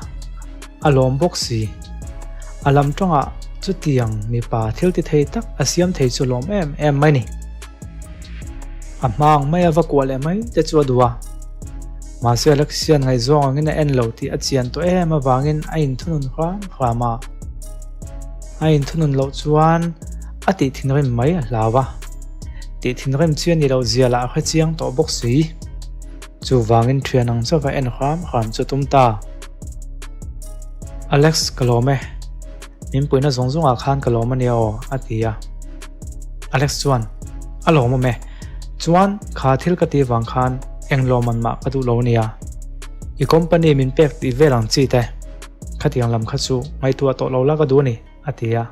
A lawm bawk si. A lam tawngah chutiang mipa thil ti thei tak a siam thei chu lawm em em mai ni. A hma ang maia va kuah leh mai te chu a duh a. Mahse Alexian ngaihzawng angin a en lo tih a chian tawh em avangin a inthunun hram hram a. A inthunun loh chuan a tih thinrim mai a hlau a. Tih thinrim chi a ni loh zia lah a hre chiang tawh bawk si. Chuvangin thian ang chauh a en hram hram chu tum ta. Alex, ka lawm e. Min puihna zawng zawngah khan ka lawm a nia aw, a ti a. Alex chuan, A lawmawm e. Chuan, kha thil ka tih vang khan eng lawmman mah ka duh lo a nia. I company min pek tih vel ang chi te. Khatiang lam kha chu ngaihtuah tawh lo la ka duh a ni, a ti a.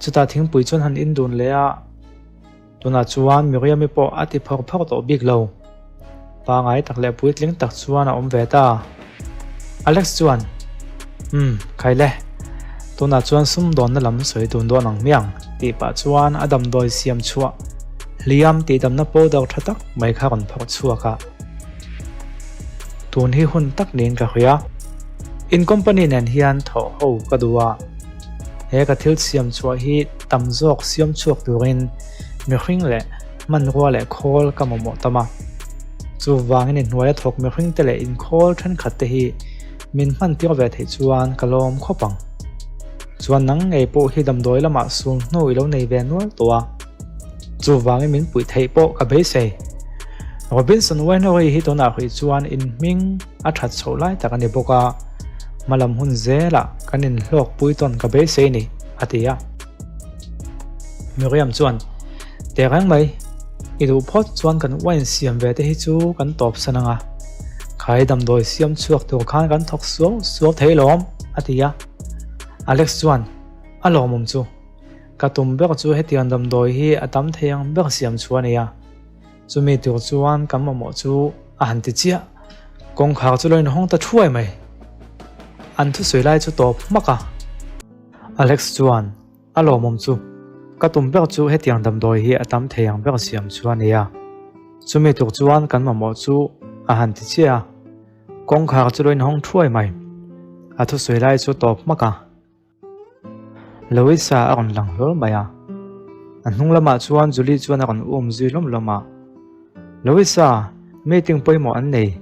Chutah thingpui chuan han in dun leh a. Tunah chuan Miriam-i pawh a ti phawr phawr tawh bik lo. Pangai tak leh puitling tak chuan a awm ve ta. Alex chuan, Umm, khai le. Tunah chuan sumdawnna lam sawi dun dawn ang hmiang, tih pah chuan a damdawi siam chhuah hliam tihdamna powder tha tak mai kha rawn phawrh chhuak a. Tun hi hun tak niin ka hria. In company nen hian thawh ho ka duh a. He ka thil siam chhuah hi tam zawk siam chhuak turin mihring leh hmanrua leh khawl ka mamawh tam a. Chuvangin inhnuaia thawk mihring te leh inkhawl thenkhat te hi min hman tir ve theih chuan ka lawm khawp ang. Chuan nang ngei pawh hi damdawi lamah sul hnu i lo nei ve nual tawh a. Chuvangin min puih theih pawh ka beisei. Robinson Winery hi tunah hrih chuan in hming a that chhoh lai tak a ni bawk a, hmalam hun zelah kan inhlawk pui tawn ka beisei ni, a ti a. Miriam chuan, Teh reng mai, i duh phawt chuan kan wine siam ve te hi chu kan tawp san ang a, khai damdawi siam chhuak tur khan kan thawk suau suau thei lawm, a ti a. Alex chuan, A lawmawm chu, ka tum ber chu hetiang damdawi hi a tam thei ang ber siam chhuah a ni a. Chumi tur chuan kan mamawh chu a han ti chiah. Kawngkhar chu lo inhawng ta thuai mai. An thusawi lai chu tawp hmak a. Alex chuan, A lawmawm chu, ka tum ber chu hetiang damdawi hi a tam thei ang ber siam chu a nia. Chumi tur chuan kan mamawh chu a han ti chiah a. Kawngkhar chu lo inhawng thuai mai. A thusawi lai chu tawp hmak a. Louisa a rawn lang hlawl mai a, a hnung lamah chuan Julie chuan a rawn um zui lawm lawm a. Louisa, meeting pawimawh an nei,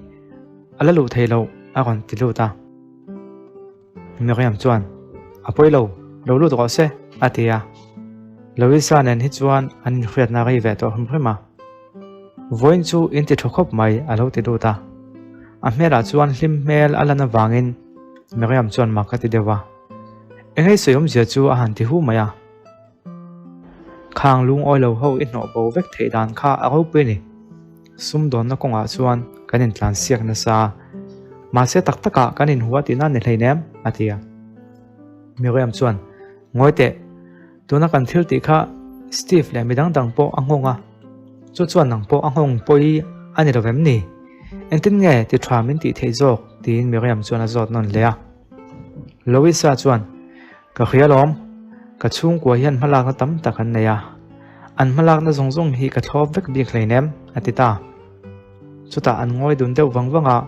a la luh thei loh a rawn ti lut a. Miriam chuan, A pawi lo, Lo lut rawh se, a ti a. Louisa nen hi chuan an inhriatna rei ve tawh hrim hrim a. Vawiin chu in ti tha khawp mai, a lo ti lut a. A hmelah chuan hlim hmel a lan avangin Miriam chuan mak a ti deuh a. Engei sawi awmzia chu a han ti hu mai a. Khang lungawi lo ho i hnawh bo vek theih dan kha a ropui a ni. Sumdawnna kawngah chuan kan intlan siak nasa a, mahse tak takah kan inhua tihna ni hleinem, a ti a. Miriam chuan, Ngawi teh, tuna kan thil tih kha Steve leh midang dang pawh a nghawng a, chu chuan nang pawh a nghawng pawi a ni lo vem ni? Engtin nge ti tha min tih theih zawk? tiin Miriam chuan a zawt nawn hle a. Louisa chuan, Ka hria lawm, ka chhungkua hian hmalakna tam tak an nei a, an hmalakna zawng zawng hi ka thlawp vek bik hleinem, a ti ta. Chutah an ngawi dun deuh vang vang a,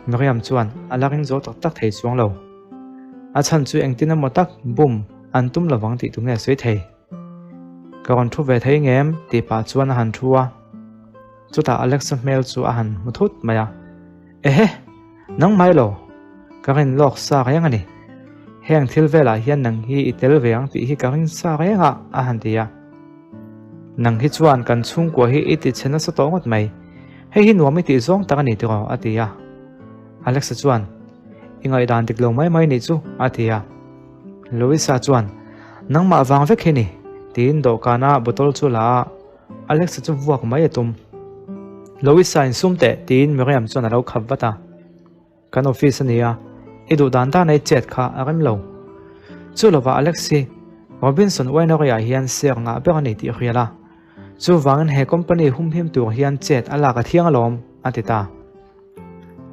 Miriam chuan a la ring zo tak tak thei chuang lo. A chhan chu engtin emaw tak bum an tum lovang tih tu nge sawi thei. Ka rawn thu ve thei ngem tih pah chuan a han thu a. Chutah Alexa hmel chu a han hmu thut mai a. Ehe! Nang mai lo. Ka rin lawk sa reng a ni. Heng thil velah hian nang hi i tel ve ang tih hi ka ring sa reng a, a han ti a. Nang hi chuan kan chhungkua hi i ti chhe nasa tawh ngawt mai. Hei hi nuam i tih zawng tak a ni tiraw? a ti a. Alexa chuan, I ngaihdan dik lo mai mai nih chu, a ti a. Louisa chuan, Nangmah vang vek hi ni, tiin dawhkana bottle chu la a, Alexa chu vuak mai a tum. Louisa insum teh, tiin Miriam chuan a lo khap vat a. Kan office a nia, i duh dan dan a i chet kha a rem lo. Chu lovah Alex hi Robinson Winery ah hian share ngah ber a ni tih hrial a. Chuvangin he company humhim tur hian chet a lak a thiang alawm, a ti ta.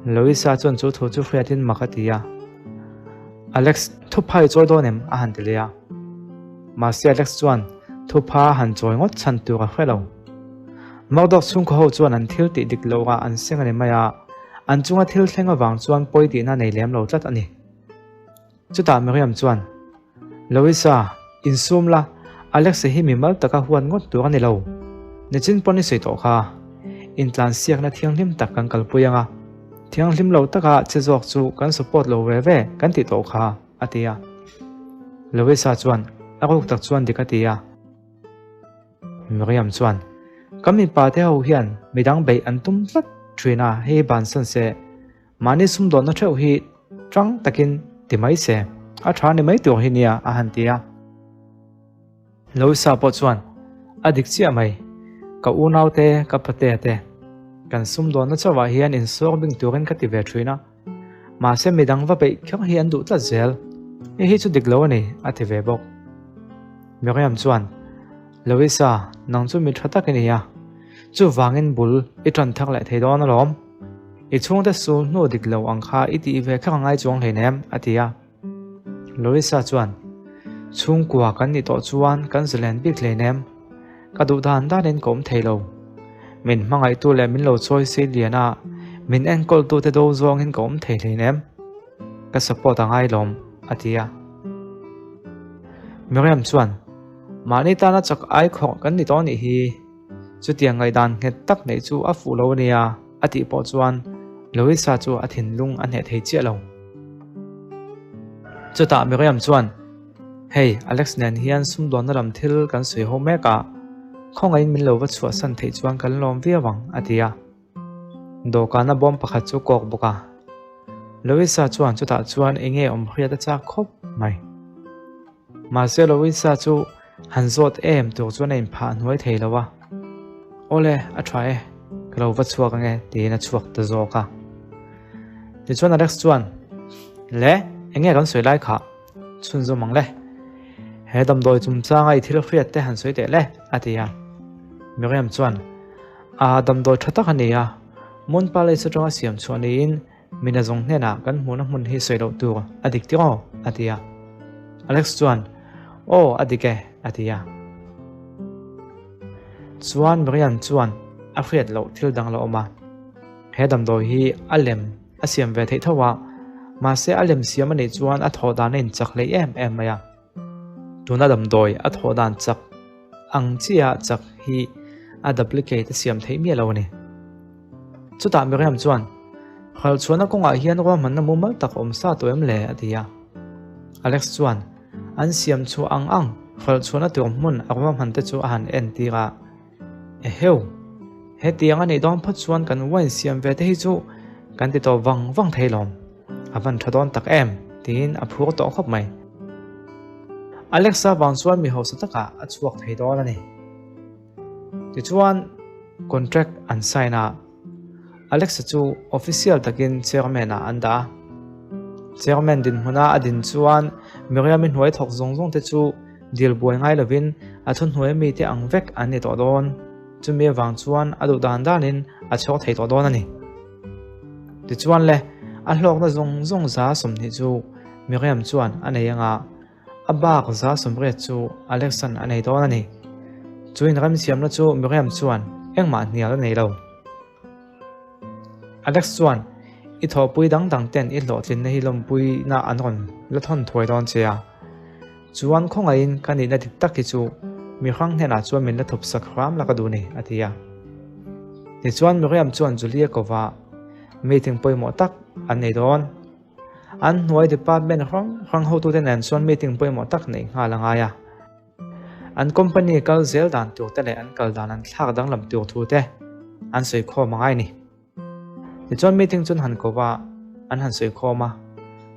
Louisa chuan chu thu chu hriatin mak a ti a. Alex, thupha i chawi dawn em? a han ti leh a. Mahse Alex chuan thupha a han chawi ngawt chhan tur a hre lo. Murdoch chhungkaw ho chuan an thil tih dik loh ah an seng a ni mai a, an chunga thil thleng avang chuan pawi tihna nei lem lo tlat a ni. Chutah Miriam chuan, Louisa, insum la, Alex-a hi mimal taka huat ngawt tur a ni lo. Nichin pawn i sawi tawh kha. Intlansiakna thianghlim tak kan kalpui ang a, thianghlim lo taka che zawk chu kan support lo ve ve kan tih tawh kha, a ti a. Louisa chuan a ruk tak chuan dik a ti a. Miriam chuan, Kan mipa te ho hian midang beih an tum tlat thin a, hei hi bansan se, mahni sumdawnna theuh hi tang takin ti mai se, a tha ni mai tur hi nia, a han ti a. Louisa pawh chuan, A dik chiah mai, ka unau te, ka patea te, kan sumdawnna chauhah hian insawr bing turin ka ti ve thin a, Mahse midang va beih kher hi an duh tlat zel. Hei hi chu dik lo a ni, a ti ve bawk. Miriam chuan, Louisa, nang chu mi tha tak i ni a. Chuvangin bul i tan thar leh thei dawn alawm. I chhungte sul hnu dik lo ang kha i tih ve kher a ngai chuang hleinem, a ti a. Louisa chuan, Chhungkua kan nih tawh chuan kan zalen bik hleinem. Ka duh dan danin ka awm thei lo. Min hmangaihtu leh min lo chawi sei lian a, min enkawltute do zawngin ka awm thei hleinem. Ka support a ngai lawm, a ti a. Miriam chuan, Mahni tana chak ai khawh kan ni tawh nih hi. Chutiang ngaihdan nghet tak neih chu a fuh lo a nia, a tih pawh chuan Louisa chu a thinlung a hneh thei chiah lo. Chutah Miriam chuan, Hei, Alex nen hian sumdawnna lam thil kan sawi ho mek a, khawngaihin min lo va chhuahsan theih chuan kan lawm viau ang, a ti a. Dawhkana bawm pakhat chu kawk bawk a. Louisa chuan chutah chuan enge awm hriat a chak khawp mai. Mahse Louisa chu han zawt em tur chuan a inphah hnuai thei lo a. Awle, a tha e, ka lo va chhuak ange tiin a chhuak ta zawk a. Tichuan Alex chuan, Le, enge kan sawi lai khah? Chhunzawm ang le. He damdawi chungchanga i thil hriat te han sawi teh le, a ti a. Miriam chuan, A damdawi tha tak a ni a, Moon Palace atanga siam chhuah niin Mina zawng hnenah kan hmuhna hmun hi sawi loh tur a dik tir aw, a ti a. Alex chuan, Aw, a dik e, a ti a. Chuan Miriam chuan a hriat loh thil dang la awm a. He damdawi hi a lem a siam ve theih tho a, mahse a lem siam a nih chuan a thawh dan a inchak hlei em em mai a. Tuna damdawi a thawh dan chak ang chiah chak hi a duplicate a siam theih miah lo a ni. Chutah Miriam chuan, Hralchhuahna kawngah hian ruahmanna mumal tak a awm sa tawh em le? a ti a. Alex chuan an siam chhuah ang ang hralh chhuahna tur hmun a ruahman te chu a han entir a. Eheu! Hetiang a nih dawn phawt chuan kan wine siam ve te hi chu kan ti tawh vang vang thei lawm. A van tha dawn tak em? tiin a phur tawh khawp mai. Alexa vang chuan mi hausa takah a chhuak thei dawn a ni. Tichuan, contract an sign a. Alexa chu official takin chairman ah an dah a. Chairman dinhmuna a din chuan Miriam-i hnuai thawk zawng zawng te chu dil buai ngai lovin a thuhnuai mite ang vek an ni tawh dawn. Chumi avang chuan a duh dan danin a chhuak thei tawh dawn a ni. Tichuan le, a hlawkna zawng zawng 20% chu Miriam chuan a nei anga A bak 80% chu Alexan a nei dawn a ni. Chu inremsiamna chu Miriam chuan engmah hnial a nei lo. Alex chuan, I thawhpui dang dang ten i hlawhtlinna hi lawmpuina an rawn la thawn thuai dawn che a. Chuan khawngaihin ka nihna dik tak hi chu mi hrang hnenah chuan min la thup sak hram la ka duh ni, a ti a. Tichuan Miriam chuan Julie kova meeting pawimawh tak an nei dawn. An hnuai department hrang hrang hotute nen chuan meeting pawimawh tak neih nghal a ngai a. An company kal zel dan tur te leh an kal dan an thlak danglam tur thu te an sawi khawm a ngai ni. Tichuan meeting chu an han ko va, an han sawi khawm a,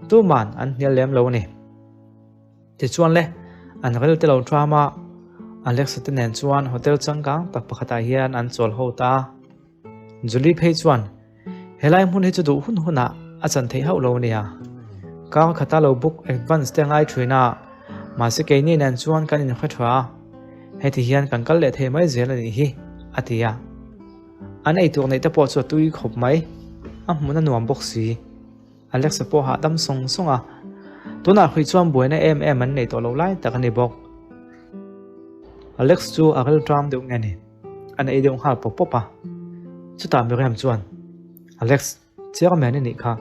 tuman an hnial lem lo a ni. Tichuan le, an rel te lo ṭham a, Alexa te nen chuan hotel changkang tak pakhatah hian an chawl ho ta a. Julie phei chuan, Helai hmun hi chu duh hun hunah a chan theih hauh lo ania. Kar khata lo book advance te ngai thin a, mahse keini nen chuan kan inhre tha a, heti hian kan kal leh thei mai zel a nih hi, a ti a. An eitur neih te pawh chu a tui khawp mai, a hmun a nuam bawk si. Alexa pawh hahdam sawng sawng a, tunah hrui chuan buaina em em an nei tawh lo lai tak a ni bawk. Alex chu a rilṭam deuh nge ni? An ei deuh nghal pawp pawp a. Chutah Miriam chuan, Alex, chairman i nih kha.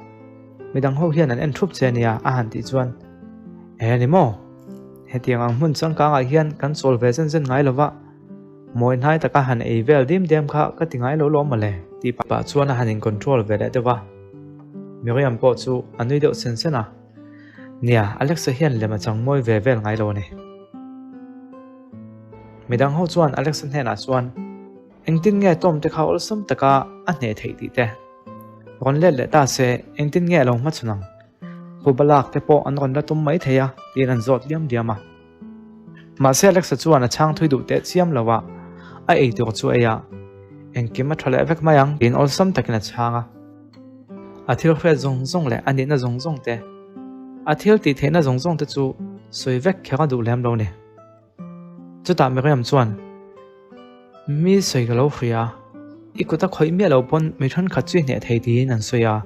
Midang ho hian an en thup che ania a han tih chuan, E ni maw? Hetiang ang hmun changkangah hian kan chawl ve zen zen ngai lova, mawi hnai taka han ei vel dim dem kha ka ti ngai lo lawm mawle tih pah chuan a han in control ve leh deuh a. Miriam pawh chu a nui deuh sen sen a. Nia, Alexa hian lem a chang mawi ve vel ngai lo a ni. Midang ho chuan Alexa hnenah chuan, Engtin nge Tom te kha awlsam taka a hneh theih tih te? Rawn let leh ta se, engtin nge a lo hmachhawn ang? Phuba lak te pawh an rawn la tum mai thei a, tiin an zawt liam liam a. Mahse Alexa chuan a chhang thui duh teh chiam lo a, a ei tur chu ei a, engkim a tha leh vek mai ang tiin awlsam takin a chhang a. A thil hriat zawng zawng leh a nihna zawng zawng te, a thil tih theihna zawng zawng te chu sawi vek kher a duh lem lo ni. Chutah Miriam chuan, Mi sawi ka lo hria, i kut a khawih miah lo pawn mi thenkhat chu i hneh thei tiin an sawi a,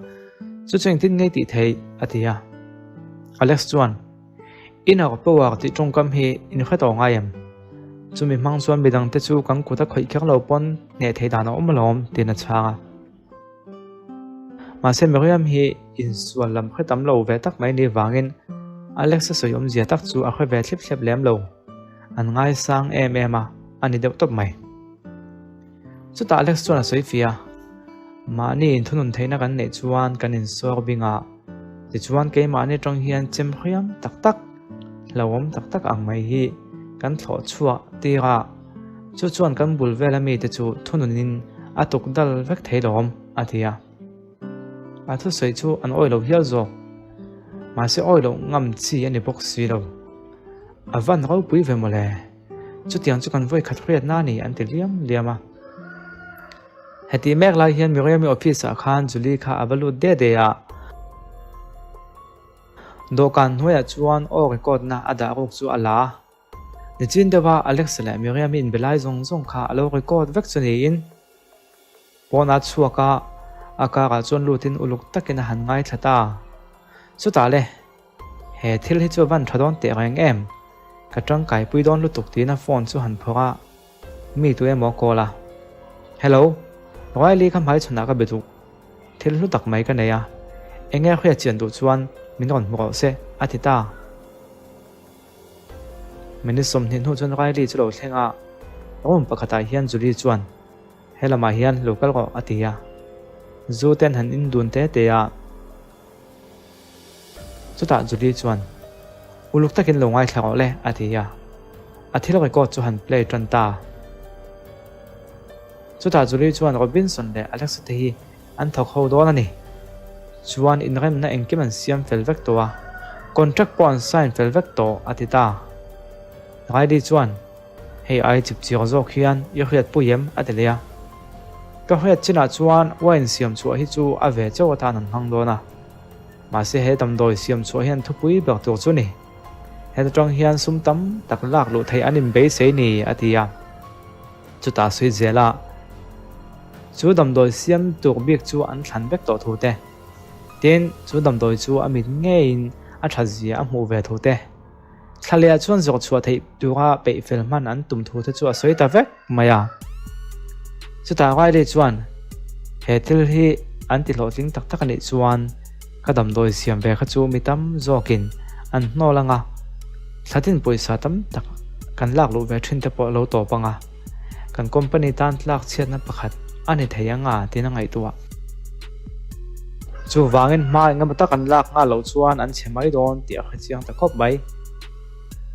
chu chu engtin nge i tih theih? a ti a. Alex chuan, Inner power tih tawngkam hi in hre tawh ngai em? Chumi hmang chuan midangte chu kan kut a khawih kher lo pawn hneh theih dan a awm alawm tiin a chhang a. Mahse Miriam hi insual lam hre tam lo ve tak mai ni vangin Alex a sawi awmzia tak chu a hre ve thlep thlep lem lo. An ngaisang em em a, a ni deuh tawp mai. Chutah Alex chuan a sawi fih a, Mahni inthunun theihna kan neih chuan kan insawr bing a, tichuan keimahni atang hian chem hriam tak tak, hlauhawm tak tak ang mai hi kan thlawh chhuah tir a, Chu chuan kan bul vela mite chu thununin a tuk dal vek thei lawm, a ti a. A thusawi chu an awih lo hial zawk. Mahse awih loh ngam chi a ni bawk si lo. A van ropui ve mawle. Chutiang chu kan vawi khat hriatna a ni an ti liam liam a. Hetih mek lai hian Miriam-i office ah khan Julie kha a va lut de de a. Dawhkan hnuaiah chuan aw record na a dah ruk chu a la a. Nichin deuha Alex leh Miriam-i inbe lai zawng zawng kha a lo record vek chu niin pawnah chhuak a, a karah chuan lutin uluk takin a han ngaithla ta. Chutah le, he thil hi chu a van tha dawn teh reng em? Ka tangkaipui dawn lutuk tiin a phone chu han phawrh a, mi tu emaw a call a. Hello, Riley kha hmaichhawnah ka be duh. Thil hlu tak mai ka nei a, enge hriat chian duh chuan min rawn hmu rawh se, a ti ta. Minute 20 hnu chuan Riley chu lo thleng a, room pakhatah hian Julie chuan, He lamah hian lo kal rawh a ti a. Zu ten han in dun te te a. Chutah Julie chuan, Uluk takin lo ngaithla rawh le, a ti a. A thil record chu han play tan ta. Chutah Julie chuan Robinson leh Alexa te hi an thawk ho dawn a ni. Chuan inremna engkim an siam fel vek tawh a, contract pawh an sign fel vek tawh, a ti ta. Riley chuan, Hei ai chip chiang zawk hian i hriat pui em? a ti leh a. Ka hriat chinah chuan wine siam chhuah hi chu a ve chauh atan an hmang dawn a. Mahse he damdawi siam chhuah hian thupui ber tur chu ni. Heta tang hian sum tam tak lak luh theih an inbeisei ni, a ti a. Chutah sawi zela chu damdawi siam tur bik chu an thlan vek tawh thu te, tin chu damdawi chu a mit ngeiin a that zia a hmuh ve thu te, thla leh ah chuan zawk chhuah theih tura peih fel hman an tum thu te chu a sawi ta vek mai a. Chutah Riley chuan he thil hi an ti hlawhtling tak tak a nih chuan ka damdawi siam ve kha chu mi tam zawkin an hnawl ang a, thla tin pawisa tam tak kan lak luh ve thin te pawh a lo tawp ang a, kan company tan tlak chhiatna pakhat a ni thei ang a tiin a ngaihtuah. Chuvangin hma engemaw tak an lak nghal loh chuan an chhe mai dawn tih a hre chiang ta khawp mai.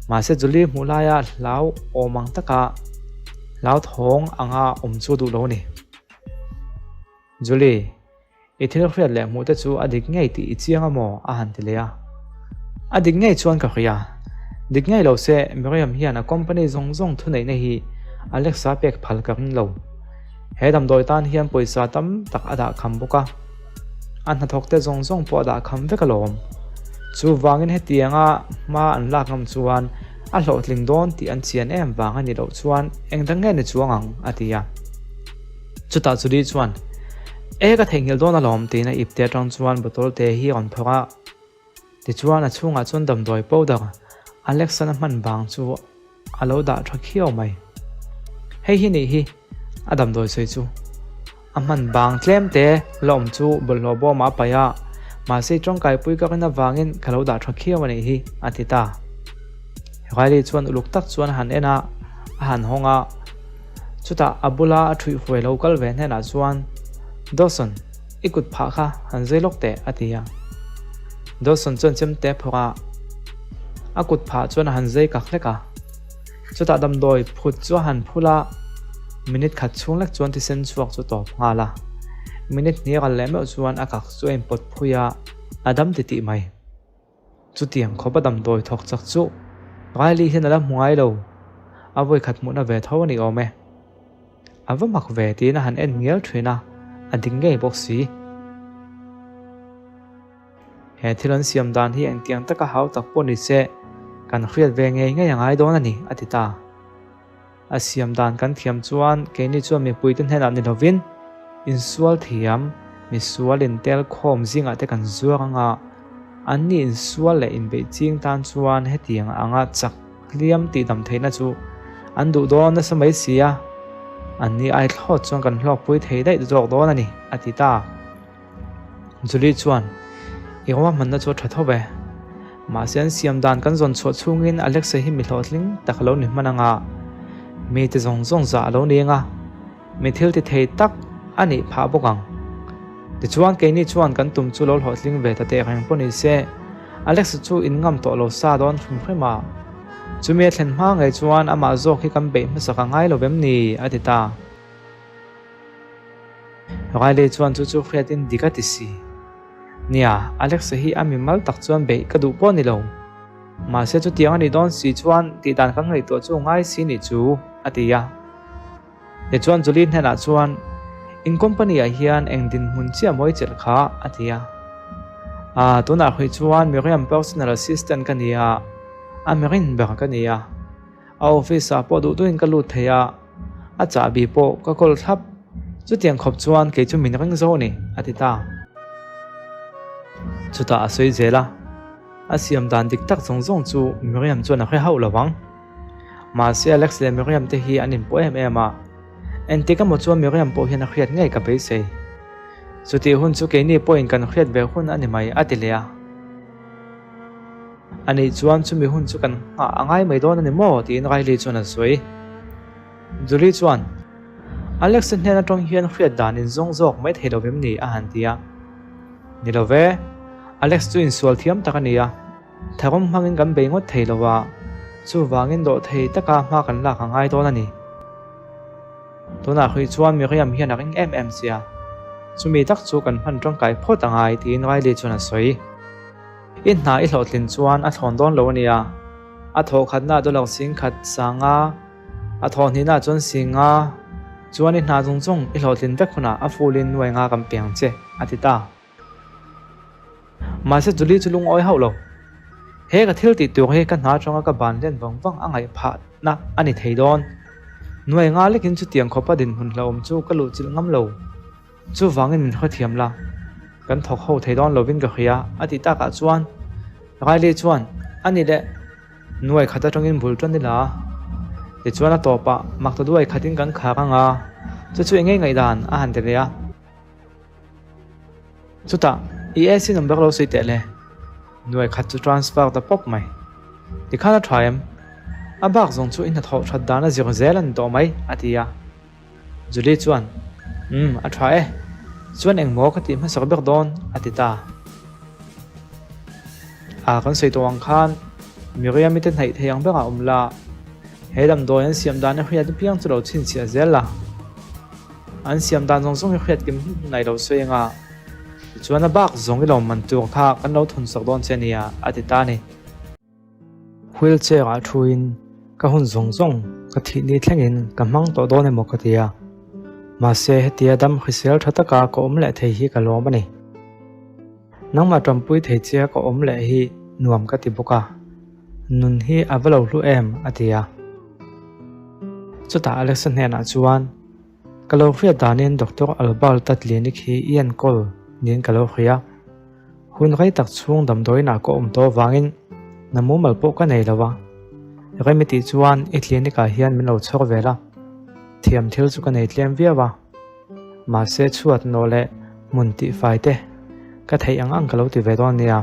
Mahse Julie hmuh laia hlau awm ang taka hlauthawng anga awm chu duh lo a ni. Julie, i thil hriat leh hmuh te chu a dik ngei tih i chiang a maw? a han ti leh a. A dik ngei chuan ka hria. Dik ngei lo se, Miriam hian a company zawng zawng thuneihna hi Alexa pek phal ka ring lo. He damdawi tan hian pawisa tam tak a dah kham bawk a. A hnathawk te zawng zawng pawh a dah kham vek alawm. Chuvangin hetianga hma an lak ngam chuan a hlawhtling dawn tih an chian em vang a nih loh chuan engdang nge ni chuang ang? a ti a. Chutah Julie chuan, E ka theihnghilh dawn alawm tiin a ipte atang chuan bottle te hi a rawn phawrh a. Tichuan a chhungah chuan damdawi powder Alex-an a hman vang chu a lo dah tha khiau mai. Hei hi nih hi a damdawi sawi chu. A hman vang tlem te la awm chu bawlhhlawh bawmah a paih a, mahse tawngkaipui ka rin avangin ka lo dah tha khiau a nih hi a ti ta. Riley chuan uluk tak chuan a han en a, a han hawng a. Chutah a bula a ṭhuih huai lo kal ve hnenah chuan, Dawson, i kut phah kha han zai lawk teh, a ti a. Dawson chuan chemte phawrh a, a kut phah chuan a han zai kak hlek a. Chutah damdawi phut chu a han phul a, minute khat chhung lek chuan thisen chhuak chu tawp nghal a. Minute hnih ral leh meuh chuan a kak chu a inpawt phui a, a dam titih mai. Chutiang khawp a damdawi thawk chak chu Riley hian a la hmu ngai lo, a vawikhat hmuhna ve tho a ni awm e. A va mak ve tiin a han en ngial thin a, a ding ngei bawk si. He thil an siam dan hi engtiang taka hau tak pawh ni se, kan hriat ve ngei ngei a ngai dawn a ni, a ti ta. A siam dan kan thiam chuan keini chuan mipuite hnenah ni lovin insual thiam, misual intel khawm zingah te kan zuar ang a, anni insual leh inbeih ching tan chuan hetiang anga chak hliam tihdam theihna chu an duh dawn nasa mai si a, anni ai thlawt chuan kan hlawkpui thei daih zawk dawn a ni, a ti ta. Julie chuan, I ruahmanna chu a tha tho ve. Mahse an siam dan kan zawn chhuah chhungin Alexa hi mi hlawhtling tak a lo ni hman ang a, mite zawng zawng zah a lo ni ang a, mi thil ti thei tak a nih phah bawk ang. Tichuan keini chuan kan tum chu lo hlawhtling ve ta teh reng pawh ni se, Alexa chu in ngam tawh lo sa dawn hrim hrim a. Chumi a thlen hma ngei chuan amah zawk hi kan beih hmasak a ngai lo vem ni? a ti ta. Riley chuan chu chu hriatin dik a ti si. Nia, Alexa hi a mimal tak chuan beih ka duh pawh a ni lo. Mahse chutiang a nih dawn si chuan tih dan kan ngaihtuah chu ngai si nih chu, a ti a. Tichuan Julie hnenah chuan, In company ah hian eng dinhmun chiah mawi chelh kha, a ti a. Ah, tunah hrui chuan Miriam personal assistant ka ni a, a mirin ber ka ni a. A office ah pawh duh duhin ka lut thei a, a chahbi pawh ka kawl thlap. Chutiang khawp chuan kei chu min ring zo a ni, a ti ta. Chutah a sawi zel a, a siam dan dik tak zawng zawng chu Miriam chuan a hre hauh lo ang. Mahse Alex leh Miriam te hi an inpawh em em a, engtik emaw chuan Miriam pawh hian a hriat ngei ka beisei. Chutih hun chu keini pawhin kan hriat ve hun a ni mai, a ti leh a. A nih chuan chumi hun chu kan nghah a ngai mai dawn a ni maw? tiin Riley chuan a sawi. Julie chuan, Alex-a hnen atang hian hriat dan in zawng zawk mai thei lo vem ni? a han ti a. Ni lo ve, Alex chu insual thiam tak a ni a. Tharum hmangin kan bei ngawt thei lo a, chuvangin dawhthei taka hma kan lak a ngai dawn a ni. Tunah hrih chuan Miriam hian a ring em em sia, chumi tak chu kan hman tangkai phawt a ngai tiin Riley chuan a sawi. I hna i hlawhtlin chuan a thlawn dawn lo a nia, a thawh khatnaah dollar 10,000 sanga, a thawh hnihnaah chuan 50,000, chuan i hna zawng zawng i hlawhtlin vek hunah a full in nuai nga kan piang che, a ti ta. Mahse Julie chu lungawi hauh lo. He ka thil tih tur hi ka hna atanga ka ban len vang vang a ngaih phahna a ni thei dawn. Nuai nga lekin chutiang khawpa dinhmun hlauhawm chu ka luhchilh ngam lo. Chuvangin min hrethiam la, kan thawk ho thei dawn lovin ka hria a tih takah chuan Riley chuan a ni leh nuai khat atangin bul tan ila. Tichuan a tawpah makta duai khatin kan khar anga chu chu engei ngaihdan a han ti leh a. Chutah, i AC number lo sawi teh le. Nuai khat chu transfer ta pawp mai. Tikhan a tha em? A bak zawng chu i hnathawh that dan a zir zel a ni tawh mai, a ti a. Julie chuan, Umm, a tha e. Chuan engmaw ka tih hmasak ber dawn, a ti ta. A kan sawi tawh ang khan Miriam-i te hnaih thei ang berah awm la, he damdawi an siam dan a hriat apiang chu lo chhinchhiah zel la. An siam dan zawng zawng hi hriat kim hmun hmun ai lo sawi anga, tichuan a bak zawng i lo man tur kha kan lo thawn sak dawn che nia, a ti ta a ni. Wheelchair ah thuin ka hun zawng zawng ka thih ni thlengin ka hmang tawh dawn emaw ka ti a, mahse hetia dam hrisel tha taka ka awm leh thei hi ka lawm a ni. Nangmah tanpui thei chia ka awm leh hi nuam ka ti bawk a, nun hi a va lo hlu em, a ti a. Chutah Alexa hnenah chuan, Ka lo hriat danin Doctor Albert-a clinic hi i enkawl niin ka lo hria. Hun rei tak chhung damdawiinah ka awm tawh avangin na mumal pawh ka nei lo a. Remi tih chuan i clinic ah hian min lo chhawr vel a, thiam thil chu ka nei tlem viau a. Mahse chhuat nawh leh hmun tih fai te ka theih ang ang ka lo ti ve dawn nia.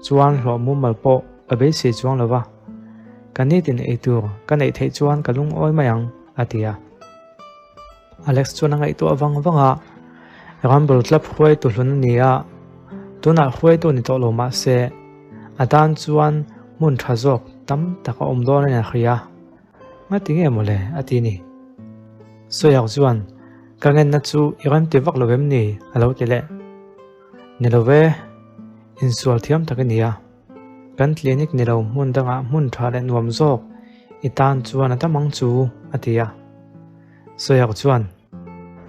Chuan hlawh mumal pawh ka beisei chuang lo va, ka nitin ei tur ka neih theih chuan ka lungawi mai ang, a ti a. Alex chuan a ngaihtuah vang vang a, Rumble Club hruaitu hlun a ni a, tunah hruaitu ni tawh lo mah se, a tan chuan hmun tha zawk tam tak a awm dawn a ni a hria. Ngati nge mawle? a ti ni. Sawiak chuan, Ka ngenna chu i rawn ti vak lo em ni? a lo ti leh. Ni lo ve, insual thiam tak i ni a. Kan clinic ni lo hmun dangah hmun tha leh nuam zawk i tan chuan a tam ang chu, a ti a. Sawiak chuan,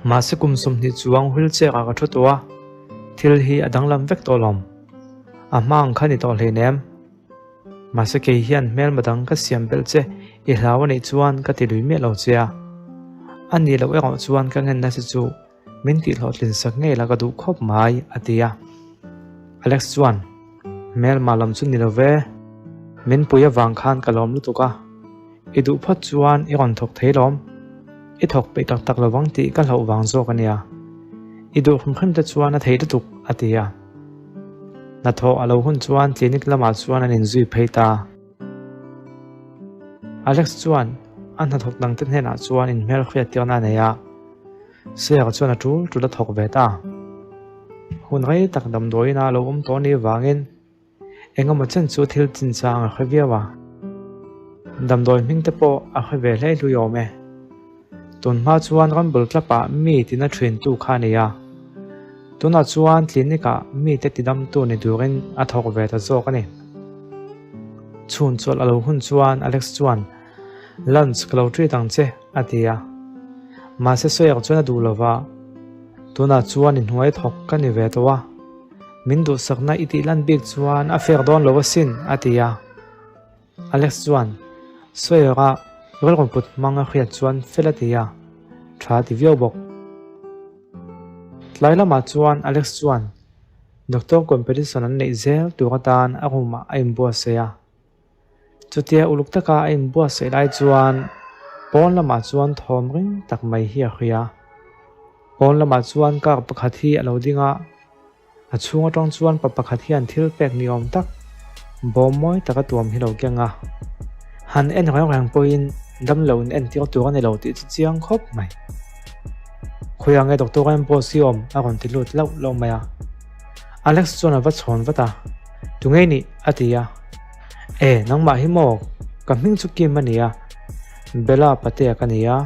Mahse kum 20 chuang wheelchair ah ka thu tawh a, thil hi a danglam vek tawh lawm. A hma ang kha ni tawh hleinem. Mahse kei hian hmelma dang ka siam belh che i hlau a nih chuan ka ti lui miah lo che a. A nih loh erawh chuan ka ngen nasa chu min tih hlawhtlin sak ngei la ka duh khawp mai a ti a. Alex chuan, Hmelma lam chu ni lo ve, min pui avang khan ka lawm lutuk a, i duh phawt chuan i rawn thawk thei lawm, i thawk peih tak tak lovang tih ka hlauh vang zawk a nia, i duh hrim hrim te chuan a thei lutuk a ti a. Hnathawh a lo hun chuan clinic lamah chuan an inzui phei ta. Alex chuan a hnathawk dangte hnenah chuan inhmelhriat tirna a nei a, Sir chuan a tul tul a thawk ve ta. Hun rei tak damdawiin a lo awm tawh ni vangin engemaw chen chu thil chinchang a hre viau a. Damdawi hming te pawh a hre ve hlei hlui awm e. Tun hma chuan Rumble Club ah mi tina thin tu kha a ni a. Tunah chuan clinic ah mite tidamtu ni turin a thawk ve ta zawk a ni. Chhun chawlh a lo hun chuan Alex chuan Lunch ka lo treat ang che a ti a. Mahse sawiak chuan a duh lo va, Tunah chuan i hnuai thawk ka ni ve tawh a, min duhsakna i tih lan bik chuan a fair dawn lo asin a ti a. Alex chuan Sawyer-a rilru put hmang a hriat chuan fel a ti a, tha a ti viau bawk. Tlai lamah chuan Alex chuan doctor competition an neih zel tur atan a room ah a inbuatsaih a. Chutia uluk taka a inbuatsaih lai chuan pawn lamah chuan thawm ring tak mai hi a hria. Pawn lamah chuan car pakhat hi a lo ding a. A chhung atang chuan pa pakhat hian thil pek ni awm tak bawm mawi taka tuam hi lo keng a. Han en reng reng pawhin damlo in entir tur a ni lo tih chu chiang khawp mai. Khawiah nge Doctor Rambo si awm a rawn ti lut lauh lauh mai a. Alex chuan a va chhawn vat a. Tunge i nih? a ti a. E, nangmah hi maw? Ka hming chu Kim a ni a, Bella patea ka ni a,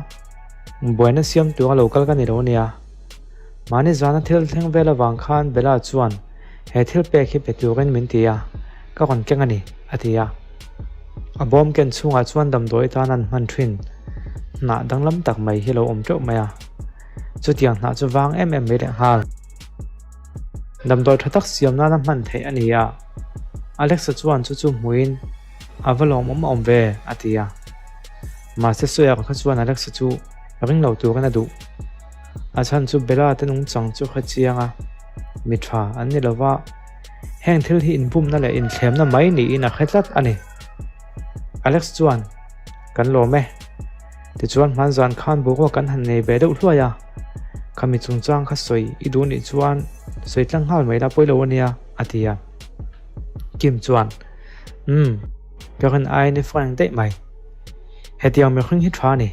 buaina siam tura lo kal ka ni lo nia. Mahni zana thil thleng vel avang khan Bella chuan he thil pek hi pe turin min ti a, ka rawn keng a ni, a ti a. A bawm ken chhungah chuan damdawi tan an hman thin hnah danglam tak mai hi lo awm teuh mai a, chutiang hnah chu vang em em mai lehnghal. Damdawi tha tak siam nana hman theih a ni a, Alexa chuan chu chu hmuin a va lawmawm awm ve a ti a. Mahse Sawyer kha chuan Alexa chu ring lo turin a duh. A chhan chu Bella te nungchang chu hre chiang a, mi tha an ni lova, heng thil hi inbumna leh inthlemna mai niin a hre tlat a ni. Alex chuan, Kan lawm e. Tichuan hmanzan khan boruak kan han nei ve deuh hluai a, khami chungchang kha sawi i duh nih chuan sawi tlang nghal mai la pawi lo ania, a ti a. Kim chuan, Umm, ka rin aiin i frank daih mai. Hetiang mihring hi tha a ni,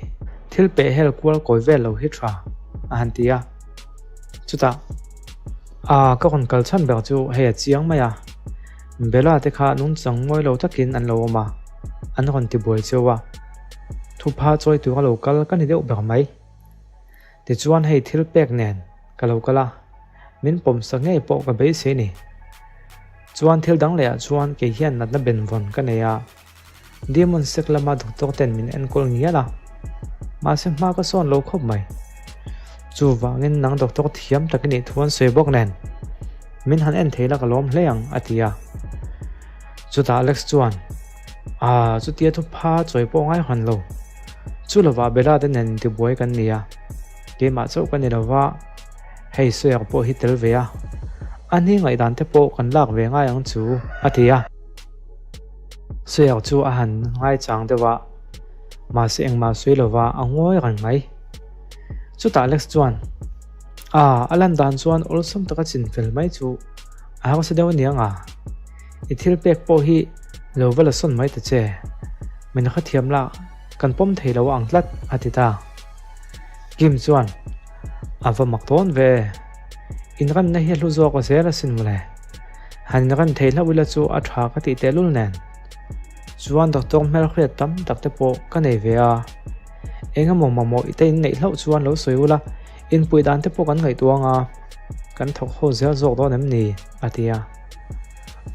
thil peh hel kual kawi vel lo hi tha, a han ti a. Chutah, Aa, ka rawn kal chhan ber chu hei a chiang mai a, Bella te kha nungchang mawi lo takin an lo awm a, an rawn ti buai cheu a. Thupha chawi tura lo kal ka ni deuh ber mai. Tichuan hei thil pek nen ka lo kal a, min pawmsa ngei pawh ka beisei ni. Chuan thil dang lehah chuan kei hian natna benvawn ka nei a, Demon sek lama doctor ten min enkawl ngial a, mahse hma ka sawn lo khawp mai. Chuvangin nang doctor thiam tak i nih thu an sawi bawk nen, min han en thei la ka lawm hle ang a ti a. Chutah Alex chuan, Aa, chutia thupha chawi pawh ngai hawn lo. Chu lovah Bella te nen intibuai kan ni a, keimah chauh ka ni lova, hei Sawyer pawh hi tel ve a, a hni ngaihdan te pawh kan lak ve ngai ang chu, a ti a. Sawyer chu a han ngaichang deuh a, mahse engmah sawi lova a ngawi reng mai. Chutah Alex chuan, Aa, a lan dan chuan awlsam taka chinfel mai chu a harsa deuh aniang a. I thil pek pawh hi lo va la sawn mai ta che, min hrethiam la, kan pawm thei lo ang tlat, a ti ta. Kim chuan, A va mak dawn ve, inremna hi a hlu zawk a zel asin mawle. Han inrem thei hlauh ila chu a tha ka tih tehlul nen. Chuan doctor hmelhriat tam tak te pawh ka nei ve a, eng emaw mamawh i te inneih hlauh chuan lo sawi ula, inpuih dan te pawh kan ngaihtuah ang a, kan thawk ho zel zawk dawn em ni? a ti a.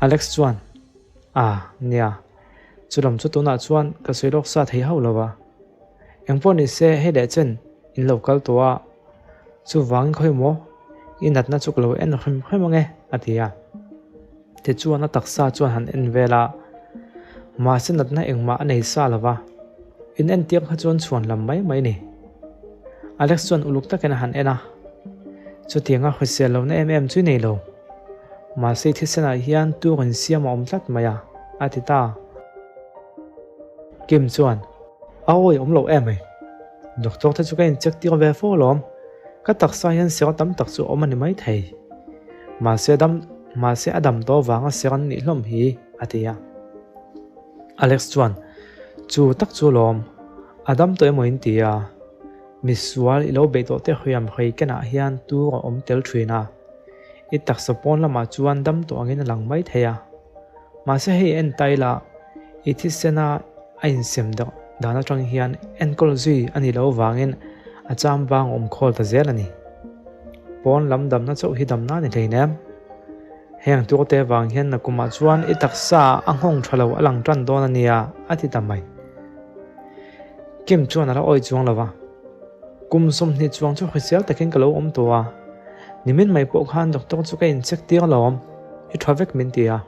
Alex chuan, Ah, nia. Chulam chu tunah chuan ka sawi lawk sa thei hauh lo va. Engpawh ni se hei leh chen in lo kal tawh a, chuvangin khawi maw i natna chu ka lo en hrem hrem ang e, a ti a. Tichuan a taksa chuan han en vel a, mahse natna engmah a nei sa lo va, in entir kha chuan chhuan lam mai mai ni. Alex chuan uluk takin a han en a, chutianga hrisel lohna em em chu i nei lo. Mahse thisenah hian tur insiam a awm tlat mai a, a ti ta. Kim chuan, A awi awm loh em ai. Doctor te chu ka incheck tir ve fo alawm. Ka taksa hian ser tam tak chu a awm a ni mai thei. Mahse dam, mahse a dam tawh vanga ser an nih hlawm hi, a ti a. Alex chuan, Chu tak chu alawm. A dam tawh emaw in ti a. Misual i lo beih tawh te hriam hrei kenah hian tur a awm tel thin a. I taksa pawn lamah chuan dam tawh angin a lang mai thei a. Mahse hei en ta ila, i thisena a insem deuh dan atang hian enkawl zui a nih loh avangin a cham vang awm khawl ta zel a ni. Pawn lam damna chauh hi damna a ni hleinem. Heng turte vang hian nakumah chuan i taksa a nghawng tha lo a lang tan dawn a nia, a ti ta mai. Kim chuan a la awi chuang lo va. Kum 20 chuang chu hrisel takin ka lo awm tawh a, nimin mai pawh khan doctor chu ka incheck tir alawm, i tha vek min ti a.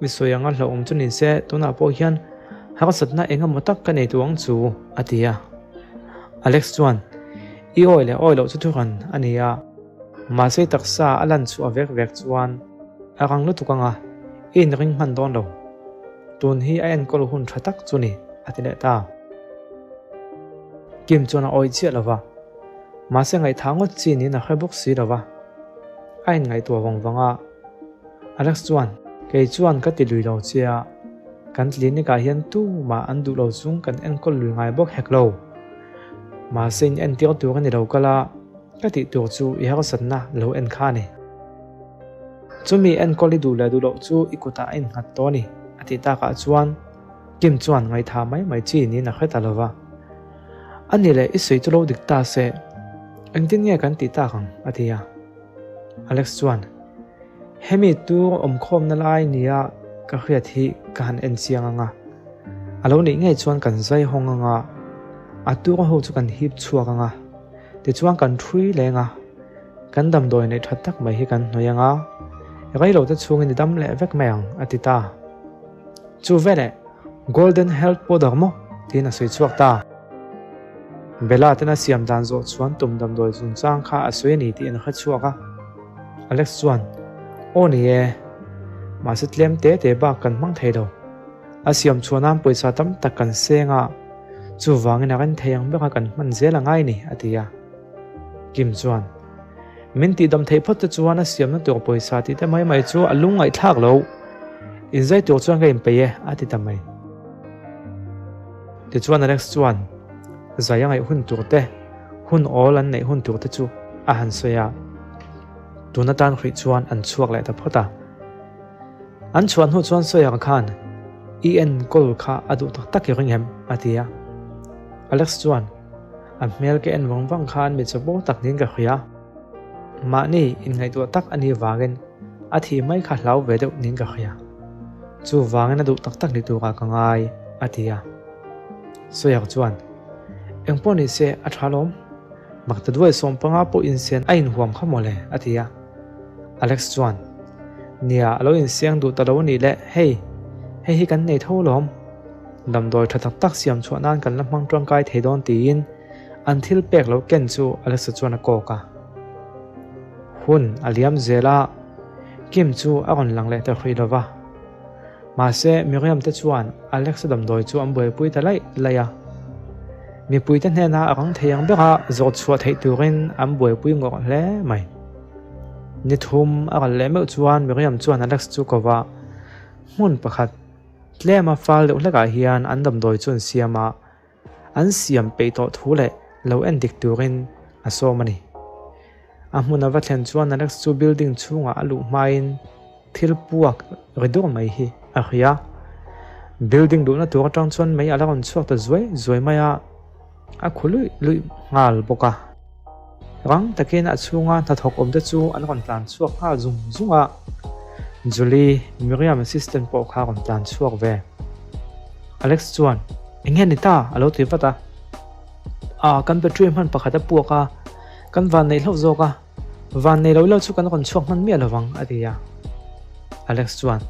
Mi sawi anga hlauhawm chu ni se tunah pawh hian harsatna eng emaw tak ka nei duh ang chu, a ti a. Alex chuan, I awi leh awi loh chu thuhran a ni a, mahse taksa a lan chhuah vek vek chuan a rang lutuk anga i inring hman dawn lo. Tun hi a enkawl hun tha tak chu ni, a ti leh ta. Kim chuan a awih chiah lo va, mahse ngaihtha ngawt chi niin a hre bawk si lo va. A inngaihtuah vang vang a, Alex chuan, Kei chuan ka ti lui lo che a, kan clinic ah hian tumah an duh lo chung kan enkawl lui ngai bawk hek lo. Mahse in entir tur a ni lo kal a, ka tih tur chu i harsatna lo en kha a ni. Chumi enkawl i duh leh duh loh chu i kutah a innghat tawh a ni, a tih takah chuan Kim chuan ngaihthah mai mai chi niin a hre ta lo va. A ni leh i sawi chu lo dik ta se, engtin nge kan tih tak ang? a ti a. Alex chuan, Hemi tur awmkhawmna lai nia ka hriat hi ka han en chiang ang a, a lo nih ngei chuan kan zai hawng ang a, a tur ho chu kan hip chhuak ang a, tichuan kan thui leng a, kan damdawi neih that tak mai hi kan hnawih ang a, reilote chhungin i dam leh vek mai ang, a ti ta. Chu veleh Golden Health Powder maw? tiin a sawi chhuak ta. Bella ten a siam dan zawh chuan tum damdawi chungchang kha a sawi a ni tih an hre chhuak a. Alex chuan, Aw ni e, mahse tlem te te bak kan hmang thei lo. A siam chhuah nan pawisa tam tak kan seng a, chuvangin a ren thei ang bera kan hman zel a ngai ni, a ti a. Kim chuan, Min tihdam theih phawt te chuan a siamna tur pawisa tih te mai mai chu a lungngaihthlak lo. Inzai tur chuan ka inpeih e, a ti ta mai. Tichuan Alex chuan zai a ngaih hun tur te, hun awl an neih hun tur te chu a han sawi a. Tun atan hrih chuan an chhuak leh ta phawt a. An chhuah hnu chuan Sawyer khan, I enkawl kha a duh tak tak i ring em? a ti a. Alex chuan, A hmel ka en vang vang khan mi chapo tak niin ka hria. Mahni inngaihtuah tak a nih vangin a thih mai kha hlau ve deuh niin ka hria. Chuvangin a duh tak tak ni turah ka ngai, a ti a. Sawiak chuan, Engpawh ni se a tha lawm. Maktaduai sawmpanga pawh insian a inhuam kha mawle, a ti a. Alex chuan, Nia, a lo insiang duh ta lo a nih le, hei, hei hi kan nei tho lawm. Damdawi tha tak tak siam chhuah nan kan la hmang tangkai thei dawn tiin an thil pek lo ken chu Alexa chuan a kawk a. Hun a liam zel a, Kim chu a rawn lang leh ta hrui lo va. Mahse, Miriam te chuan Alexa damdawi chu an buaipui ta laih laih a. Mipuite hnena a rang thei ang bera zawt chhuah theih turin an buaipui ngawrh hle mai. Ni thum a ral leh meuh chuan Miriam chuan Alex chu ko va, hmun pakhat, Tlema fal deuh hlekah hian an damdawi chu an siam a, an siam peih tawh thu leh lo en dik turin a sawm a ni. A hmun a va thlen chuan Alex chu building chhungah a luh hmain thil puak ri dur mai hi a hria. Building luhna tur atang chuan mei a la rawn chhuak ta zuai zuai mai a. A khu luih luih nghal bawk a. Rang takin a chhunga hnathawk awmte chu an rawn tlan chhuak nghal zung zung a. Julie, Miriam assistant pawh kha a rawn tlan chhuak ve. Alex chuan, Eng nge ni ta? a lo ti vat a. Ah, kan battery hman pakhat a puak a, kan van neih hlauh zawk a. Van nei lo ilo chu kan rawn chhuak hman miah lovang, a ti a. Alex chuan,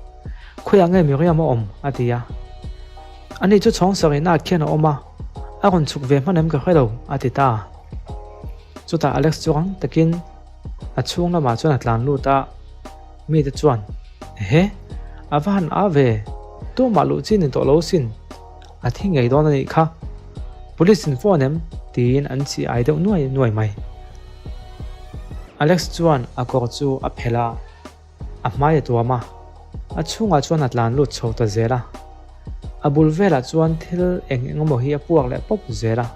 Khawiah nge Miriam a awm? a ti a. Ani chu chhawng sarihnaah khian a awm a, a rawn chhuk ve hman em ka hre lo, a ti ta. Chutah Alex chu rang takin a chhung lamah chuan a tlan lut a, mite chuan, Ehe, a va han a ve, tumah luh chi ni tawh lo sin, a thi ngei dawn a nih kha, police in phone em? tiin an chi ai deuh nuai nuai mai. Alex chuan a kawr chu a phelh a. A hmai a tuam a, a chhungah chuan a tlan lut chho ta zel a. A bul velah chuan thil eng eng emaw hi a puak leh pawp zel a.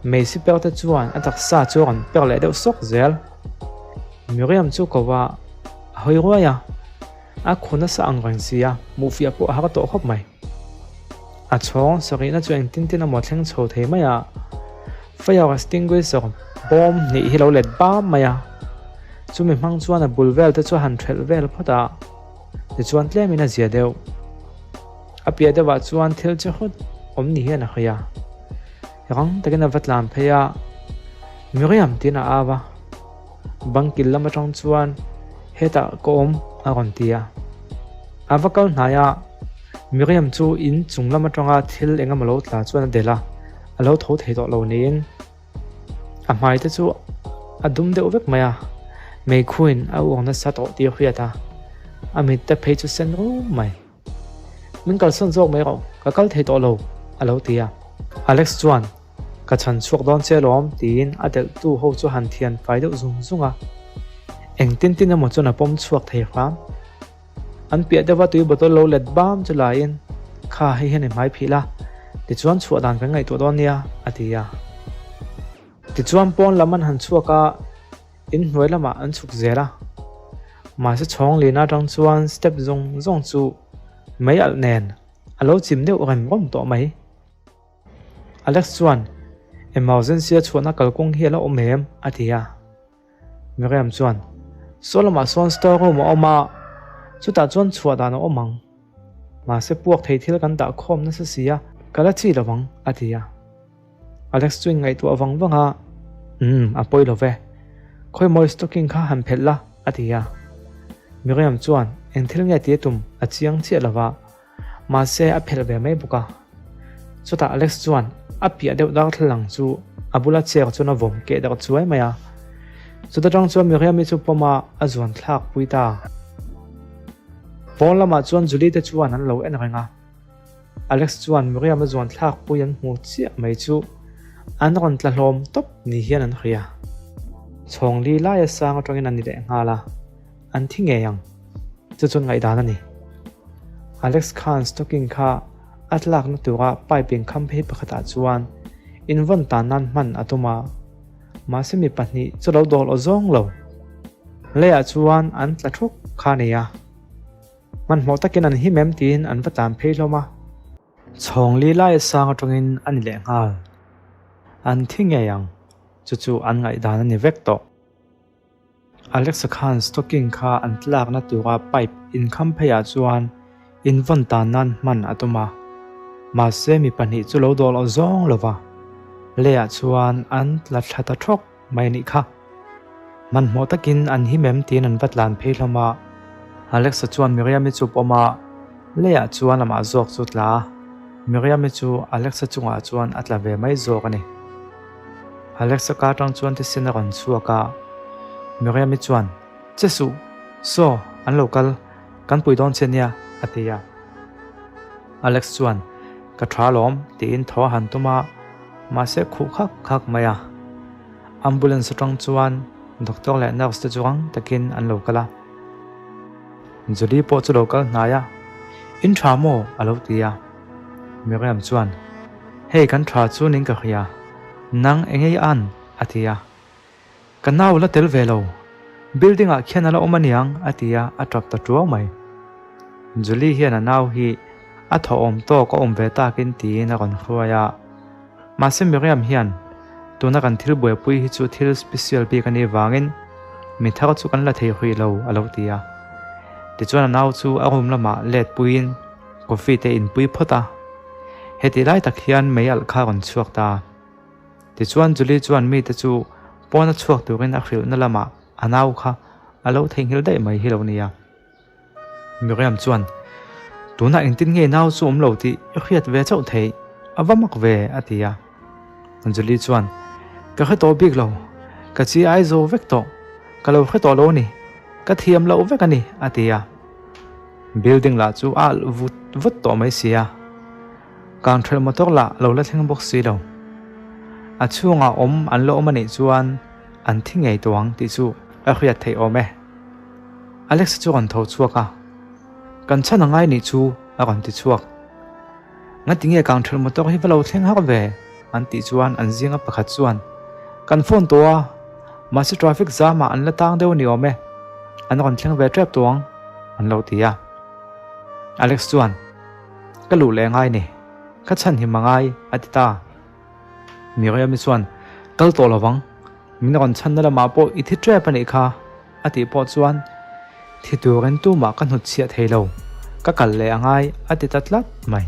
Meisi per te chuan a taksa chu a rawn per leh deuh sawk zel. Miriam chu ko va, a hawi ruai a, a khu nasa ang reng si a, hmuhfiah pawh a har tawh khawp mai. A chhawng sarihna chu engtin tin emaw thleng chho thei mai a, fire extinguisher bawm hnih hi lo let bam mai a, chumi hmang chuan a bul vel te chu a han thelh vel phawt a, tichuan tlemin a zia deuh. A piah deuhah chuan thil che hawt awm ni hian a hawi a, rang takin a va tlan phei a, Miriam tiin a au a, bangkil lam atang chuan hetah ka awm a rawn ti a, a va kal hnai a. Miriam chu in chung lam atanga thil eng emaw lo tla chuan a delh a, a lo tho thei tawh lo niin a hmai te chu a dum deuh vek mai a, meikhuin a uang nasa tawh tih a hriat a, a mit te phei chu sen rum mai. Min kalsawn zawk mai rawh, ka kal thei tawh lo, a lo ti a. Alex chuan, Ka chhan chhuak dawn che alawm, tiin a delhtu ho chu han thian fai deuh zung zung a. Engtin tin emaw chuan a pawm chhuak thei hram. An piah deuha tui bottle lo let bam chu laiin, Kha, hei hian i hmai phih la, tichuan chhuah dan kan ngaihtuah dawn nia, a ti a. Tichuan pawn lam an han chhuak a, in hnuai lamah an chhuk zel a. Mahse chhawng lin atang chuan step zawng zawng chu mei alh nen a lo chim deuh rem rawm tawh mai. Alex chuan, Emergency a chhuahna kalkawng hi a la awm em? a ti a. Miriam chuan, Saw lamah sawn store room a awm a, chutah chuan chhuah dan a awm ang. Mahse puak thei thil kan dah khawm nasa si a, ka la chi lo ang, a ti a. Alex chu inngaihtuah vang vang a, Umm, a pawi lo ve. Khawimawi stocking kha han phelh la, a ti a. Miriam chuan, Eng thil nge tih a tum a chiang chiah lo va, mahse a phelh ve mai bawk a. Chutah Alex chuan a piah deuh darthlalang chu a bula chair chuan a vawm keh darh chuai mai a. Chuta tang chuan Miriam-i chu pawm a, a zuan thlak pui ta. Pawn lamah chuan Julie te chuan an lo en reng a. Alex chuan Miriam-a zuan thlak pui an hmu chiah mai chu an rawn tla hlawm tawp ni hian an hria. Chhawng li laia sang atangin a ni leh nghal a, an thi ngei ang. Chu chuan ngaihdan a ni. Alex khan stocking kha a tlakna tura pipe in kham phei pakhatah chuan invawn tan nan hman a tum a, mahse mi pahnih chu lo dawl aw zawng lo. Leiah chuan an tla thuk kha a ni a. Hmanhmawh takin an him em tiin an va tlan phei hlawm a. Chhawng li laia sang atangin a ni leh nghal. An thi ngei ang, chu chu an ngaihdan a ni vek tawh. Alexa khan stocking kha an tlakna tura pipe inkham pheiah chuan invawn tan nan hman a tum a, mahse mi pahnih chu lo dawl aw zawng lo va, leiah chuan an tla thla ta thawk mai a nih kha. Hmanhmawh takin an him em tiin an va tlan phei hlawm a, Alexa chuan Miriam-i chu pawm a, leiah chuan amah zawk chu tla a, Miriam-i chu Alexa chungah chuan a tla ve mai zawk a ni. Alexa ka atang chuan thisen a rawn chhuak a, Miriam-i chuan, Che suh, saw, an lo kal, kan pui dawn che nia, a ti a. Alex chuan, Ka tha lawm, tiin thaw a han tum a, mahse khuh khak khak mai a. Ambulance atang chuan doctor leh nurse te chu rang takin an lo kal a. Julie pawh chu lo kal hnai a, In tha maw? a lo ti a. Miriam chuan, Hei kan tha chu ning ka hria, nang eng ei an? a ti a. Ka nau la tel ve lo, building ah khian a la awm aniang a ti a, a tap ta tuau mai. Julie hian a nau hi a thawhawm tawk a awm ve takin tiin a rawn hruai a. Mahse Miriam hian tuna kan thil buaipui hi chu thil special bik a nih vangin mi thar chu kan la thei hrih lo a lo ti a. Tichuan a nau chu a room lamah let puiin coffee te inpui phawt a. Hetih lai tak hian mei alh kha a rawn chhuak ta. Tichuan Julie chuan mite chu pawna chhuak turin a hrilhna lamah a nau kha a lo theihnghilh daih mai hi lo nia. Miriam chuan, Tunah engtin nge nau chu awm lo tih i hriat ve chauh theih, a va mak ve, a ti a. Julie chuan, Ka hre tawh bik lo, ka chi ai zo vek tawh, ka lo hre tawh lo a ni, ka thiam loh vek a ni, a ti a. Building lah chu a alh vut vut tawh mai si a, kangthelh motor lah lo la thleng bawk si lo. A chhungah awm an la awm a nih chuan an thi ngei tawh ang tih chu a hriat theih awm e. Alex chu a rawn tho chhuak a, Kan chhan a ngai nih chu a rawn ti chhuak. Ngati nge kangthelh motor hi va lo thleng har ve? an tih chuan an zinga pakhat chuan, Kan phone tawh a, mahse traffic jam ah an la tang deuh a ni awm e, an rawn thleng ve tep tawh ang an lo ti a. Alex chuan, Ka luh leh ngai ni, ka chhan him a ngai a ti ta. Miriam-i chuan, Kal tawh lo vang, min rawn chhanna lamah pawh i thi tep a nih kha. A tih pawh chuan, Thi turin tumah ka hnutchhiah thei lo, ka kal leh a ngai a ti ta tlat mai.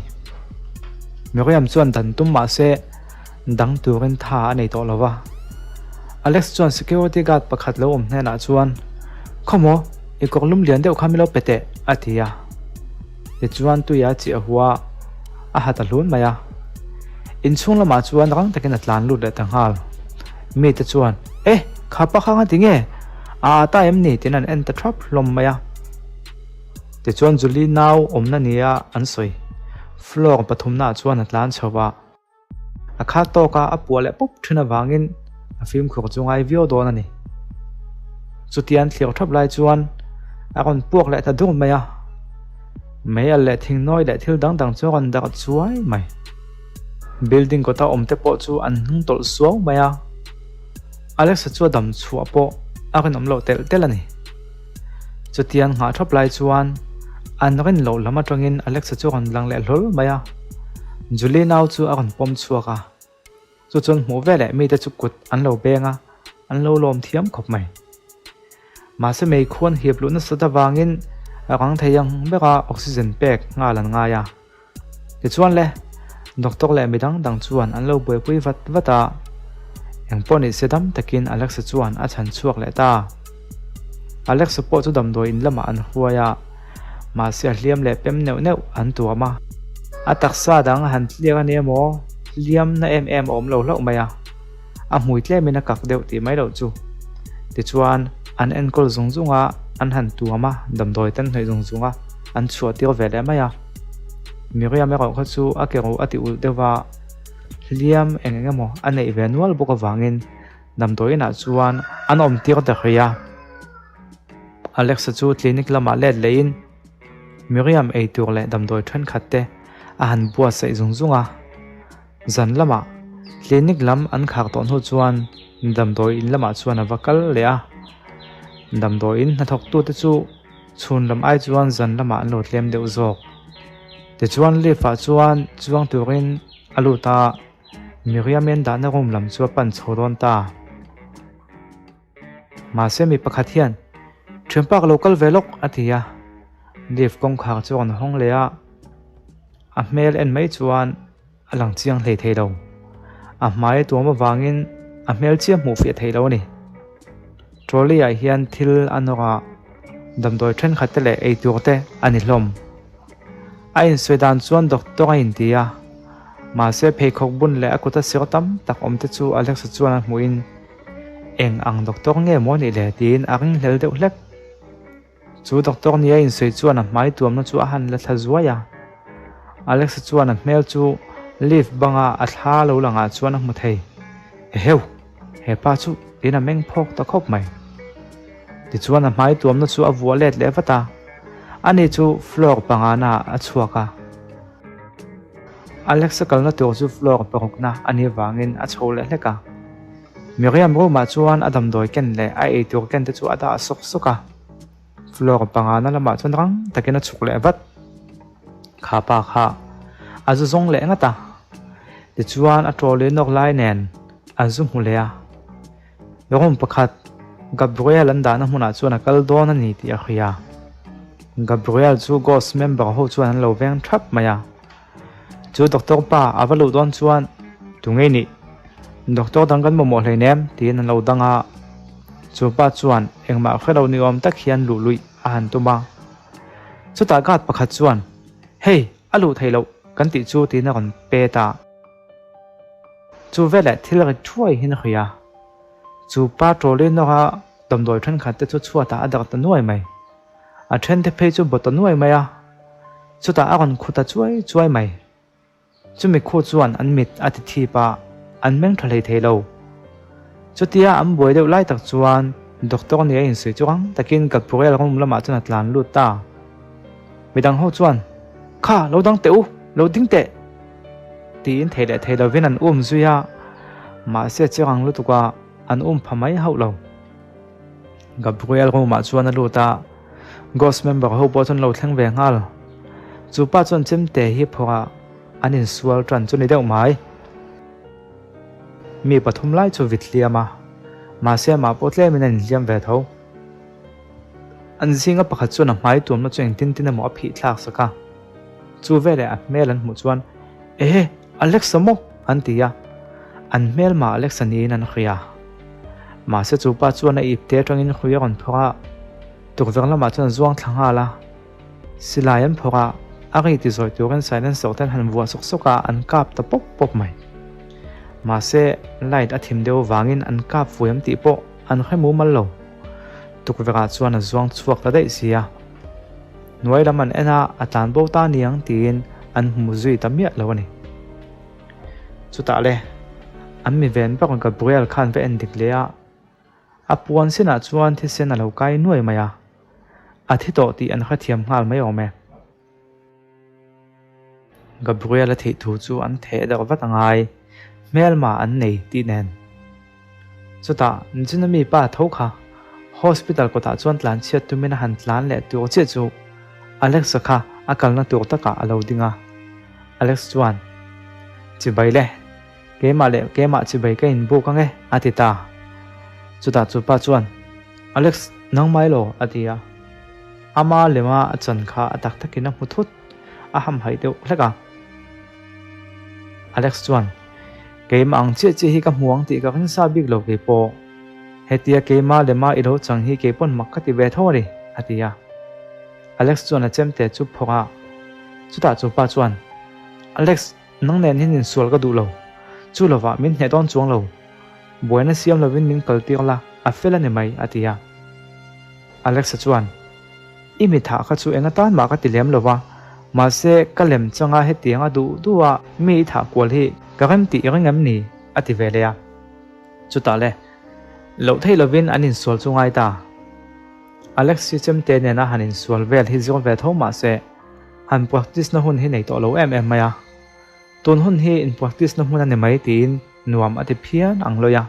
Miriam chuan dan tum mah se dang turin tha a nei tawh lo va. Alex chuan security guard pakhat lo awm hnenah chuan, Khawmaw, i kawr lum lian deuh kha mi lo pe teh, a ti a. Tichuan tuia chiah hua a ha ta hlun mai a. Inchhung lamah chuan rang takin a tlan lut leh ta nghal. Mite chuan, E! Kha pa kha nga ti nge? A a ta em ni? tiin an en ta thap hlawm mai a. Tichuan Julie nau awmna nia an sawi. Floor pathumnaah chuan a tlan chho a. A khat tawka a puah leh pup thin avangin a fimkhur chu ngai viau dawn a ni. Chutian thlir thap lai chuan a rawn puak leh ta dur mai a. Meial leh thingnawi leh thil dang dang chu a rawn darh chuai mai. Building kawta awm te pawh chu an hnung tawlh suau mai a, Alexa chu a dam chhuah pawh a rinawm loh telh telh a ni. Chutiang nghah thap lai chuan an rin loh lam atangin Alexa chu a rawn lang leh hlawl mai a, Julie nau chu a rawn pawm chhuak a. Chu chuan hmuh veleh mite chu kut an lo beng a, an lo lawm thiam khawp mai. Mahse meikhu an hip luh nasat avangin a rang thei ang bera oxygen pek nghal an ngai a. Tichuan le, doctor leh midang dang chuan an lo buaipui vat vat a, engpawh nih se dam takin Alexa chuan a chhan chhuak leh ta. Alexa pawh chu damdawi in lamah an hruai a, mahse a hliam leh pem neuh neuh an tuam a. A taksa dang a han tliak a ni emaw, hliam na em em a awm lo hlauh mai a, a hmui tlemin a kak deuh tih mai loh chu. Tichuan, an enkawl zung zung a, an han tuam a, damdawi te an hnawih zung zung a, an chhuah tir ve leh mai a. Miriam erawh kha chu a ke ruh a ti ulh deuh a, hliam eng eng emaw a neih ve nual bawk avangin damdawi inah chuan an awm tir ta hrih a. Alexa chu clinic lamah let lehin Miriam ei tur leh damdawi thenkhat te a han buatsaih zung zung a. Zan lamah clinic lam an khak tawh hnu chuan damdawi in lamah chuan a va kal leh a. Damdawi in hnathawktute chu chhun lam ai chuan zan lamah an lo tlem deuh zawk. Tichuan lift ah chuan chuang turin a lut a, Miriam-i an dahna room lam chu a pan chho dawn ta. Mahse mi pakhat hian, Thianpa ka lo kal ve lawk, a ti a. Lift kawngkhar chu a rawn hawng leh a, a hmel en mai chuan a lang chiang hlei thei lo. A hmai a tuam avangin a hmel chiah hmuh fiah theih lo a ni. Trolley ah hian thil a nawr a, damdawi thenkhat te leh eitur te a ni hlawm. A insawi dan chuan doctor a inti a, mahse pheikhawk bun leh a kuta sir tam tak awm te chu Alexa chuan a hmuhin Eng ang doctor nge maw nih le tiin a ringhlel deuh hlek. Chu doctor nia insawi chuan a hmai tuamna chu a han la thla zuai a. Alexa chuan a hmel chu lift banga a thla lo langah chuan a hmu thei. Eheu! He pa chu tiin a meng phawk ta khawp mai. Tichuan a hmai tuamna chu a vuah let leh vat a. Ani chu floor pangana ah a chhuak a. Alexa kalna tur chu floor parukna a nih avangin a chho leh hlek a. Miriam room-ah chuan a damdawi ken leh a eitur ken te chu a dah sawk sawk a. Floor pangana lamah chuan rang takin a chhuk leh vat. Kha pa kha a zu zawng leh ngat a. Tichuan a trolley nawk lai nen a zu hmu leh a. Room pakhat Gabriel an dahna hmunah chuan a kal dawn a ni tih a hria. Gabriel chu Ghost member ho chuan an lo veng thap mai a. Chu doctor pa a va luh dawn chuan, Tu ngei nih? Doctor dang kan mamawh hleinem tiin an lo dang a. Chu pa chuan engmah hre lo ni awm tak hian luh luih a han tum a. Chutah guard pakhat chuan, Hey, a luh theih loh kan tih chu tiin a rawn pet a. Chu veleh thil ri thuai hian a hria. Chu pa trolley nawra damdawi thenkhat te chu chhuatah a darh ta nuai mai. A then te phei chu bawt ta nuai mai a. Chutah a rawn khu ta chuai chuai mai. Chumi khu chuan an mit a ti thip a, an meng tha hlei thei lo. Chutia an buai deuh lai tak chuan doctor nia insuih chu rang takin Gabriel room lamah chuan a tlan lut ta. Midang ho chuan, Kha, lo dang teh u, lo ding teh! Tiin thei leh thei lovin an um zui a, mahse chiang lutuk a an um pha mai hauh lo. Gabriel room ah chuan a lut a, Ghost member ho pawh chuan lo thleng ve nghal. Chu pa chuan chemte hi phawrh ah an insual tan chu ni deuh mai. Mi pathum lai chu vit hliam a, mahse amah pawh tlemin a inhliam ve tho. An zinga pakhat chuan a hmai tuamna chu engtin tin emaw a phih thlak sak a. Chu veleh a hmel an hmuh chuan, Ehe, Alexa maw? an ti a. An hmel mah Alexa niin an hria. Mahse chu pa chuan a ip te atangin hrui a rawn phawrh a, tukverh lamah chuan a zuang thla nghal a. Silai an phawrh a, a ri ti zawi turin silencer te an han vuah sawk sawk a, an kap ta pawp pawp mai. Mahse light a thim deuh avangin an kap vui am tih pawh an hre mumal lo. Tukverhah chuan a zuang chhuak ta daih si a. Hnuai lam an en a, a tlan bo ta niang tiin an hmu zui ta miah lo a ni. Chutah le, an mi ven bawk Gabriel khan va en dik leh a, a puan sinah chuan thisen a lo kai nuai mai a, a thi tawh tih an hrethiam nghal mai awm e. Gabriel a theih thu chu an theh deuh vat a ngai, hmelma an nei tih nen. Chutah Nichin ami pa tho kha. Hospital kawtah chuan tlan chhiat tumin a han tlan leh tur chiah chu Alex-a kha a kalna tur takah a lo ding a. Alex chuan, Chibai le, keimah leh keimah chibai ka inbuk ang e, a ti ta. Chutah chu pa chuan, Alex, nangmah elaw? a ti a. Ama lema a chan kha a tak takin a hmu thut, a hamhaih deuh hlek a. Alex chuan, Keimah ang chiah chiah hi ka hmu ang tih ka ring sa bik lo kei pawh. Hetia keimah lema i lo chang hi kei pawn mak ka ti ve tho a ni, a ti a. Alex chuan a chemte chu phawk a, chutah chu pa chuan, Alex, nang nen hian insual ka duh lo. Chu lovah min hneh dawn chuang lo. Buaina siam lovin min kal tir la, a fel a ni mai, a ti a. Alex-a chuan, I mi thah kha chu eng atan mah ka ti lem lo va, mahse ka lem changa hetiang a duh duh a mi i thah kual hi ka rem tih i ring em ni? a ti ve leh a. Chutah le, loh theih lovin an insual chu ngai ta. Alex hi chemte nena han insual vel hi zir ve tho mahse han practice na hun hi nei tawh lo em em mai a. Tun hun hi in practice na hmun a ni mai tiin nuam a ti phian ang lawi a.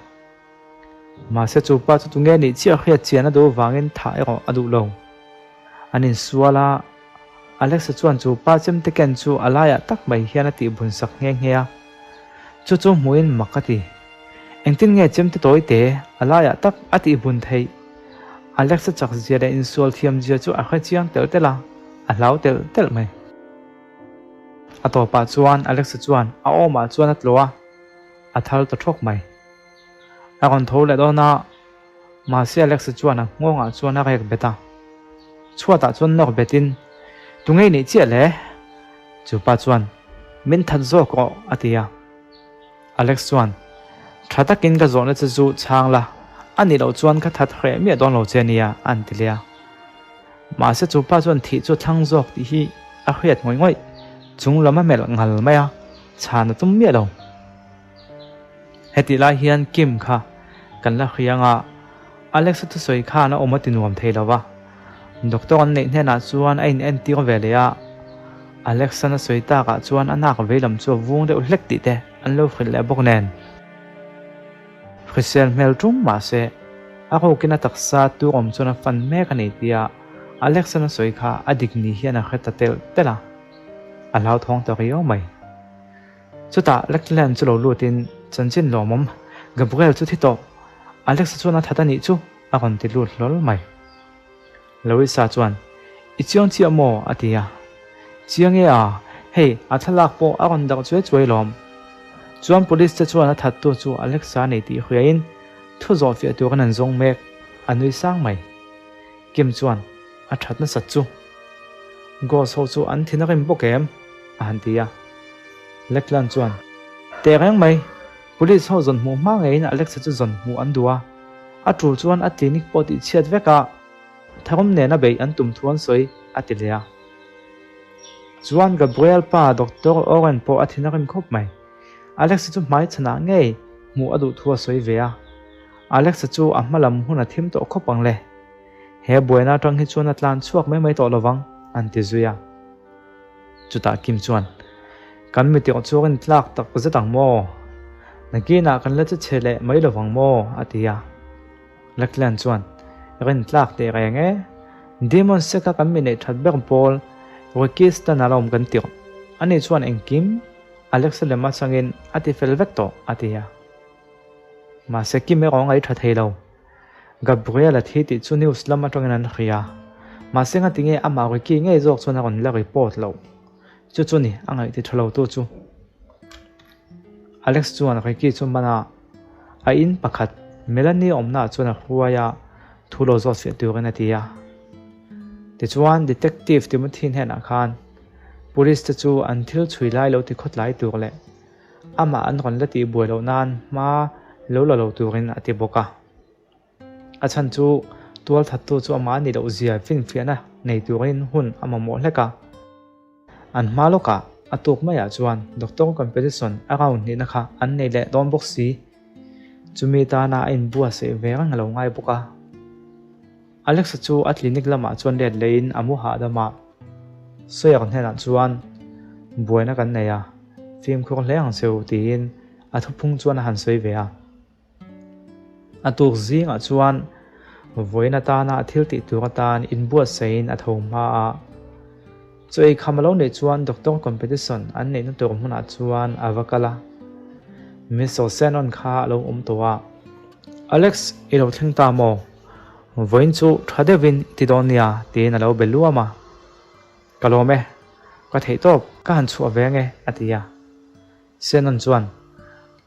Mahse chu pa chu tunge nih chiah hriat chian a duh vangin thah erawh a duh lo. An insual a, Alexa chuan chu pa chemte ken chu a laiah tak mai hian a tihbun sak nghe nghe a. Chu chu hmuhin mak a ti. Engtin nge chemte tawi te a laiah tak a tihbun theih? Alexa chak zia leh insual thiam zia chu a hre chiang telh telh a, a hlau telh telh mai. A tawpah chuan Alexa chuan a awmah chuan a tlawh a, a thal ta thawk mai. A rawn tho leh dawn a, mahse Alexa chuan a nghawngah chuan a rek bet a. Chhuatah chuan nawk betin, Tunge i nih chiah le? Chu pa chuan, Min that zawk rawh, a ti a. Alex chuan, Tha takin ka zawhna che chu chhang la, a nih loh chuan ka that hreh miah dawn lo che nia, a an ti leh a. Mahse chu pa chuan thih chu a thlang zawk tih hi a hriat ngawih ngawih, chung lam a melh ngal mai a, chhan a tum miah lo. Hetih lai hian Kim kha kan la hria anga Alex-a thusawi khan a awm a ti nuam thei lo va. Doctor an neih hnenah chuan a inentir ve leh a, Alex-an a sawi takah chuan a nak veilam chu a vung deuh hlek tih te an lo hrilh leh bawk nen. Hrisel hmel tum mahse a rukin a taksa tur awm chuan a fan mek a ni tia Alex-an a sawi kha a dik ni hian a hre ta telh telh a, a hlauthawng ta riau mai. Chutah Lachlan chu lo lutin chanchin lawmawm Gabriel chu thi tawh, Alexa chuan a that a nih chu a rawn ti lut hlawl mai. Louisa chuan, I chiang chiah maw? a ti a. Chiang e a, hei a thlalak pawh a rawn darh chuai chuai lawm. Chuan police te chuan a thattu chu Alexa a nei tih hriain thu zawh fiah turin an zawng mek, a nui sang mai. Kim chuan, A that nasat chu. Ghost ho chu an thin a rim bawk em? a han ti a. Lachlan chuan, Teh reng mai, police ho zawn hmuh hma ngeiin Alexa chu zawn hmuh an duh a, a tul chuan a clinic pawh tih chhiat vek a, tharum nena beih an tum thu an sawi, a ti leh a. Chuan Gabriel pa Doctor Oren pawh a thin a rim khawp mai. Alexa chu hmai chhanah ngei hmuh a duh thu a sawi ve a. Alexa chu a hma lam hun a thim tawh khawp ang le. He buaina atang hi chuan a tlan chhuak mai mai tawh lovang, an ti zui a. Chutah Kim chuan, Kan mitiawh chu a intlak tak zet ang maw? Nakinah kan la che chhe leh mai lovang maw? a ti a. Lachlan chuan, Rintlak teh reng e. Demon Sek-a kan mi neih that ber pawl Rikistan a la awm kan tirh. Ani chuan engkim Alexa lem atangin a ti fel vek tawh, a ti a. Mahse Kim erawh a ngaih tha thei lo. Gabriel a thi tih chu news lam atangin an hria. Mahse ngatinge amah Ricky ngei zawk chuan a rawn la report loh. Chu chu ni a ngaih ti tha lo tu chu. Alex chuan Ricky chu man a, a in pakhat Melanie awmna ah chuan a hruai a, thu lo zawt fiah turin a ti a. Tichuan Detective Timothy hnenah khan Police te chu an thil chhui lai lo ti khawtlai tur leh Amah an rawn la tih buai loh nan hma lo la lo turin a ti bawk a. A chhan chu tualthattu chu amah a nih loh zia finfiahna nei turin hun a mamawh hlek a. An hma lawkah a tuk maiah chuan Doctor Competition a round hnihna kha an nei leh dawn bawk si. Chumi tana a inbuatsaih ve reng a lo ngai bawk a. Alexa chu a clinic lamah chuan let leiin a mu hahdam a. Sawyer hnenah chuan, Buaina kan nei a, fimkhur hle ang che u, tiin a thuphung chuan a han sawi ve a. A tuk zingah chuan Vawiin atana a thil tih tur atan inbuatsaihin a tho hma a. Chaw ei kham a lo neih chuan doctor competition an neihna tur hmunah chuan a va kal a. Mister Shannon kha a lo awm tawh a. Alex, i lo thleng ta maw? Vawiin chu tha deuhin i ti dawn nia, tiin a lo be luam a. Ka lawm e, ka theih tawp, ka han chhuah ve ange, a ti a. Shannon chuan,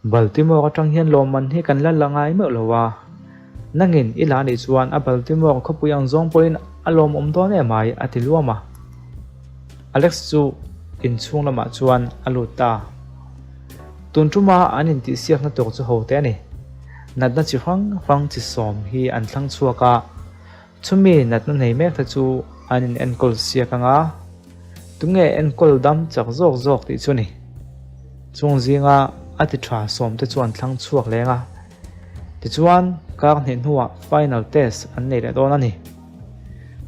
Baltimore atang hian lawmman hi kan la la ngai meuh lo a, nangin i la nih chuan a Baltimore khawpui ang zawng pawhin a lawmawm dawn em ai, a ti luam a. Alex chu inchhung lamah chuan a lut ta. Tun tuma an intihsiakna tur chu ho te a ni. Natna chi hrang hrang chi sawm hi an thlang chhuak a, Chumi natna nei mek te chu an in enkawl siak ang a, tunge enkawl dam chak zawk zawk tih chu ni. Chung zinga a ti tha sawm te chu an thlang chhuak leng a, tichuan kar hnih hnuah final test an nei leh dawn a ni.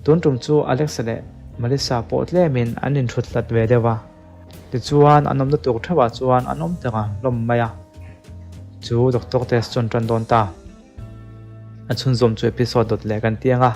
Tun tum chu Alexa leh Melissa pawh tlemin an inthut hlat ve deuh a, tichuan an awmna tur theuhah chuan an awm ta hlawm mai a, chu doctor test chu an tan dawn ta. A chhunzawm chu episode dawt leh kan ti ang a.